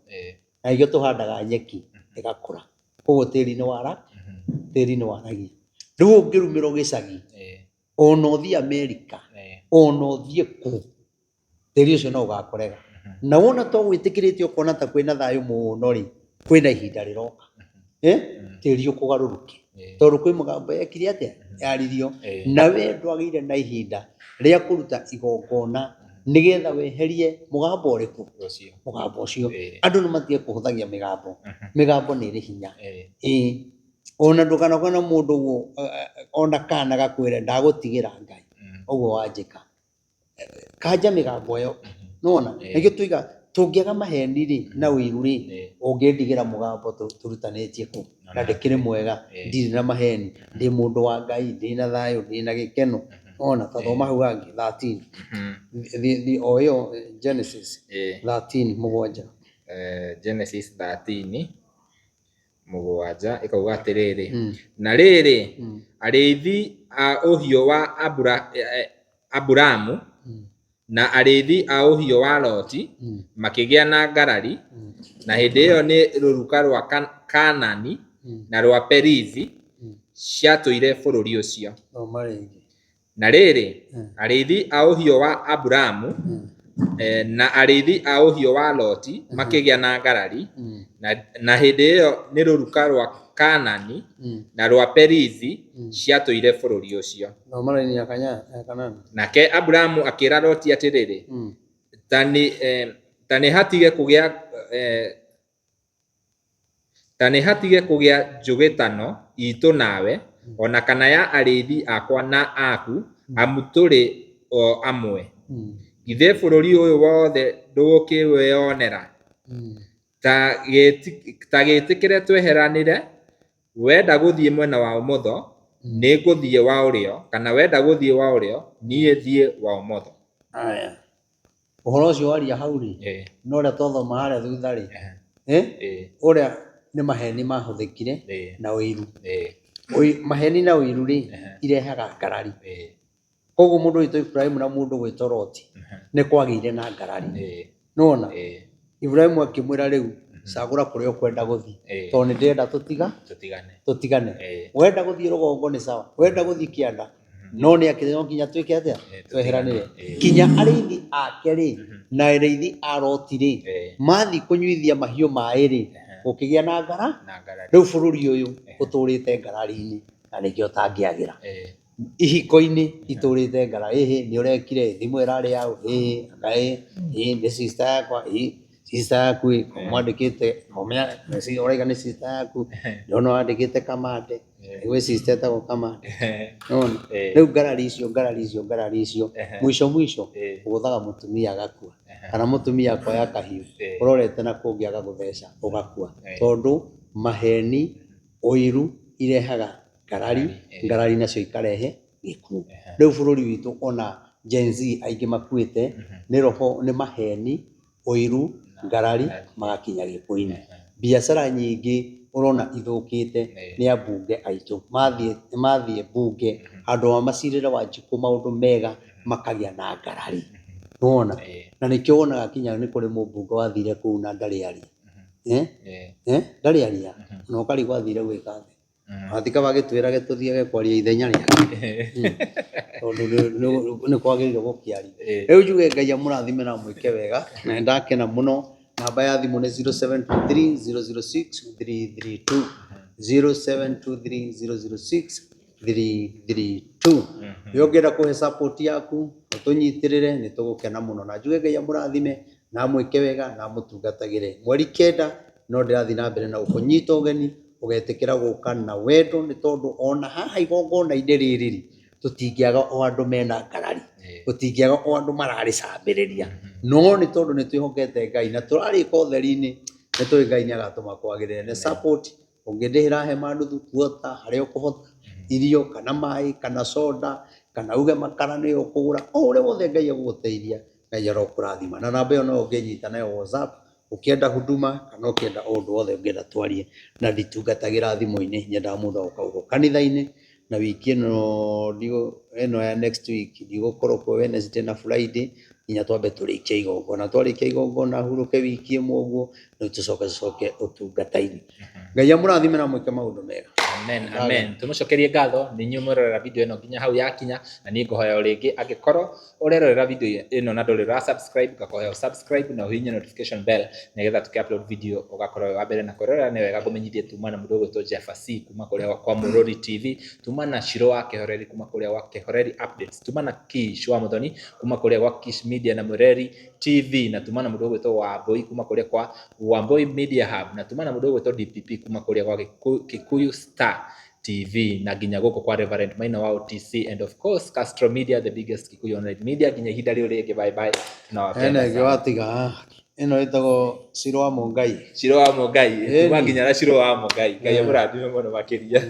Na nĩkĩo tũhandaga nyeki ĩgakũra. Koguo tĩri nĩ wara, tĩri nĩ waragia. Rĩu ũngĩrumĩrwo gĩcagi, ona ũthiĩ Amerika, ona ũthiĩ kũ, tĩri ũcio no ũgakũrega. Na wona to gwĩtĩkĩrĩte ũkona ta kwĩna thayũ mũno rĩ, kwĩna ihinda rĩroka. Eh? Tĩri ũkũgarũrũke. Tondũ kwĩ mũgambo yekire atĩa? Yaririo. Na we ndwagĩire na ihinda rĩa kũruta igongona nĩgetha weherie mũgambo ũrĩkũ? Mũgambo ũcio. Andũ nĩ matige kũhũthagia mĩgambo. Mĩgambo nĩ ĩrĩ hinya. Ĩĩ. Ona ndũkanoke na mũndũ ũguo ona kana gakwĩre ndagũtigĩra Ngai ũguo wanjĩka. Kanja mĩgambo ĩyo. Nĩwona? Nĩkĩo tuiga tũngĩaga maheni rĩ na ũiru rĩ, ũngĩndigĩra mũgambo tũrutanĩtie kũ? Na ndĩkĩrĩ mwega, ndirĩ na maheni, ndĩ mũndũ wa Ngai, ndĩna thayũ, ndĩna gĩkeno. Nĩwona? Ta thoma hau hangĩ 13. O ĩyo Genesis 13 mũgwanja. Genesis 13 mũgwanja ĩkauga atĩrĩrĩ, na rĩrĩ, arĩithi a ũhiũ wa Aburamu na arĩithi a ũhiũ wa Loti makĩgĩa na ngarari, na hĩndĩ ĩyo nĩ rũruka rwa Kaanani na rwa Perizi ciatũire bũrũri ũcio. Na rĩrĩ, arĩithi a ũhiũ wa Aburamu na arĩithi a ũhiũ wa Loti makĩgĩa na ngarari, na hĩndĩ ĩyo nĩ rũruka rwa Kaanani na rwa Perizi ciatũire bũrũri ũcio. Nake Aburamu akĩĩra Loti atĩrĩrĩ, Ta nĩ hatige kũgĩa Ta nĩ hatige kũgĩa njũgitano iitũ nawe, o na kana ya arĩithi akwa na aku, amu tũrĩ o amwe. Githĩ bũrũri ũyũ wothe ndũgũkĩwĩonera? Ta gĩĩtĩkĩre tweheranĩre, wenda gũthiĩ mwena wa ũmotho, nĩngũthiĩ wa ũrĩo, kana wenda gũthiĩ wa ũrĩo, niĩ thiĩ wa ũmotho. Aya. Ũhoro ũcio waria hau rĩ, na ũrĩa twathoma harĩa thutha rĩ, ũrĩa nĩ maheni mahũthĩkire na ũiru. Maheni na ũiru rĩ, irehaga ngarari. Koguo mũndũ ũgwĩtwo Iburahĩmu na mũndũ ũgwĩtwo Loti nĩ kwagĩire na ngarari. Nĩwona? Iburahĩmu akĩmwĩra rĩu cagũra kũrĩa ũkwenda gũthiĩ tondũ nĩ ndĩrenda tũtiga tũtigane. Wenda gũthiĩ rũgongo nĩ sawa, wenda gũthiĩ kĩanda no nĩ akĩ no nginya twĩke atĩa? Tweheranĩre. Kinya arĩithi ake rĩ na arĩithi a Loti rĩ mathiĩ kũnyuithia mahiũ maĩ rĩ gũkĩgĩa na ngara. Rĩu bũrũri ũyũ ũtũrĩte ngarari-inĩ na nĩkĩo ũtangĩagĩra. Ihiko-inĩ itũrĩte ngara, ĩhĩ nĩ ũrekire ĩ, thimũ ĩrarĩ yaũ, ĩhĩ anga ĩ, ĩ nĩ sister yakwa, ĩ sister yaku ĩ, ko mwandĩkĩte ũrauga nĩ sister yaku, ndĩrona wandĩkĩte Kamande, gwĩ sister ĩtagwo Kamande, nĩwona? Rĩu ngarari icio ngarari icio ngarari icio, mũico mũico ũgũthaga mũtumia agakua, kana mũtumia akoya kahiũ ũrorete na kũngĩ agagũtheca ũgakua, tondũ maheni, ũiru irehaga ngarari, ngarari nacio ikarehe gĩkuũ. Rĩu bũrũri witũ ona Gen Z aingĩ makuĩte nĩ roho, nĩ maheni, ũiru, ngarari, magakinya gĩkuũ-inĩ. Biacara nyingĩ ũrona ithũkĩte nĩ ambunge aitũ. Mathiĩ mathiĩ mbunge, handũ ha macirĩre Wanjikũ maũndũ mega, makagĩa na ngarari. Nĩwona? Na nĩkĩo wonaga nginya nĩ kũrĩ mũmbunge wathire kũu na ndarĩ aria. Ndarĩ aria, na ũkarigwo athire gwĩka atĩa. Atĩ kaba agĩtwĩrage tũthiage kwaria ithenya rĩake tondũ nĩ kwagĩrĩire gũkĩario. Rĩu njuge Ngai amũrathime na amwĩke wega na nĩ ndakena mũno. Namba ya thimũ nĩ 0723 006 332 0723 006 332. Rĩrĩa ũngĩenda kũhe support yaku ũtũnyitĩrĩre nĩ tũgũkena mũno na njuge Ngai amũrathime na amwĩke wega na amũtungatagĩre. Mweri kenda no ndĩrathiĩ na mbere na gũkũnyita ũgeni ũgetĩkĩra gũka na wendo nĩ tondũ ona haha igongona-inĩ rĩrĩ rĩ, tũtingĩaga o andũ mena ngarari, tũtingĩaga o andũ mararĩcambĩrĩria, no nĩ tondũ nĩ twĩhokete Ngai na tũrarĩka ũtheri-inĩ, nĩ tũĩ Ngai nĩ agatũma kwagĩrĩre. Nĩ support, ũngĩndĩhĩra hema nuthu, quarter, harĩa ũkũhota, irio kana maĩ kana soda kana uge makara nĩwe ũkũgũra, o ũrĩa wothe Ngai egũgũteithia, Ngai arokũrathima. Na namba ĩyo no ũngĩnyita nayo WhatsApp, ũkĩenda huduma kana ũkĩenda o ũndũ wothe ũngĩenda twarie, na nditungatagĩra thimũ-inĩ, nyendaga mũndũ agoka gũkũ kanitha-inĩ, na wiki ĩno ĩno ya next week ndigũkorwo kuo Wednesday na Friday. Nginya twambe tũrĩkie igongona. Twarĩkia igongona hurũke wiki ĩmwe ũguo, rĩu tũcoke tũcoke ũtungata-inĩ. Ngai amũrathime na mwĩke maũndũ mega. Amen, amen. Tũmũcokerie ngatho nĩ inyuĩ mwerorera video ĩno nginya hau yakinya, na niĩ ngũhoya o rĩngĩ angĩkorwo ũrerorera video ĩno na ndũrĩ ũra subscribe, ngakũhoya ũ subscribe na ũhihinye notification bell nĩgetha tũkĩ upload video ũgakorwo wĩ wa mbere na kwĩrorera. Nĩ wega ngũmenyithie tuma na mũndũ ũgwĩtwo Jeffer C kuma kũrĩa kwa Mũrũri TV, tuma na Shiro wa Kĩhoreri kuma kũrĩa gwa Kĩhoreri Updates, tuma na Kish wa Mũthoni kuma kũrĩa gwa Kish Media na Mũreri TV, na tuma na mũndũ ũgwĩtwo Wambũi kuma kũrĩa kwa Wambũi Media Hub, na tuma na mũndũ ũgwĩtwo DPP kuma kũrĩa gwa Kikuyu Star TV, na nginya gũkũ kwa Reverend Maina wa OTC, and of course Castro Media, the biggest Kikuyu online media. Nginya ihinda rĩu rĩngĩ, bye bye, tunawapenda Hena ĩngĩ sana. watiga haha. Ĩno ĩtagwo Ciro wa Mũngai. Ciro wa Mũngai, tuma Ĩni. nginya na Ciro wa Mũngai. Ngai amũrathime mũno makĩria.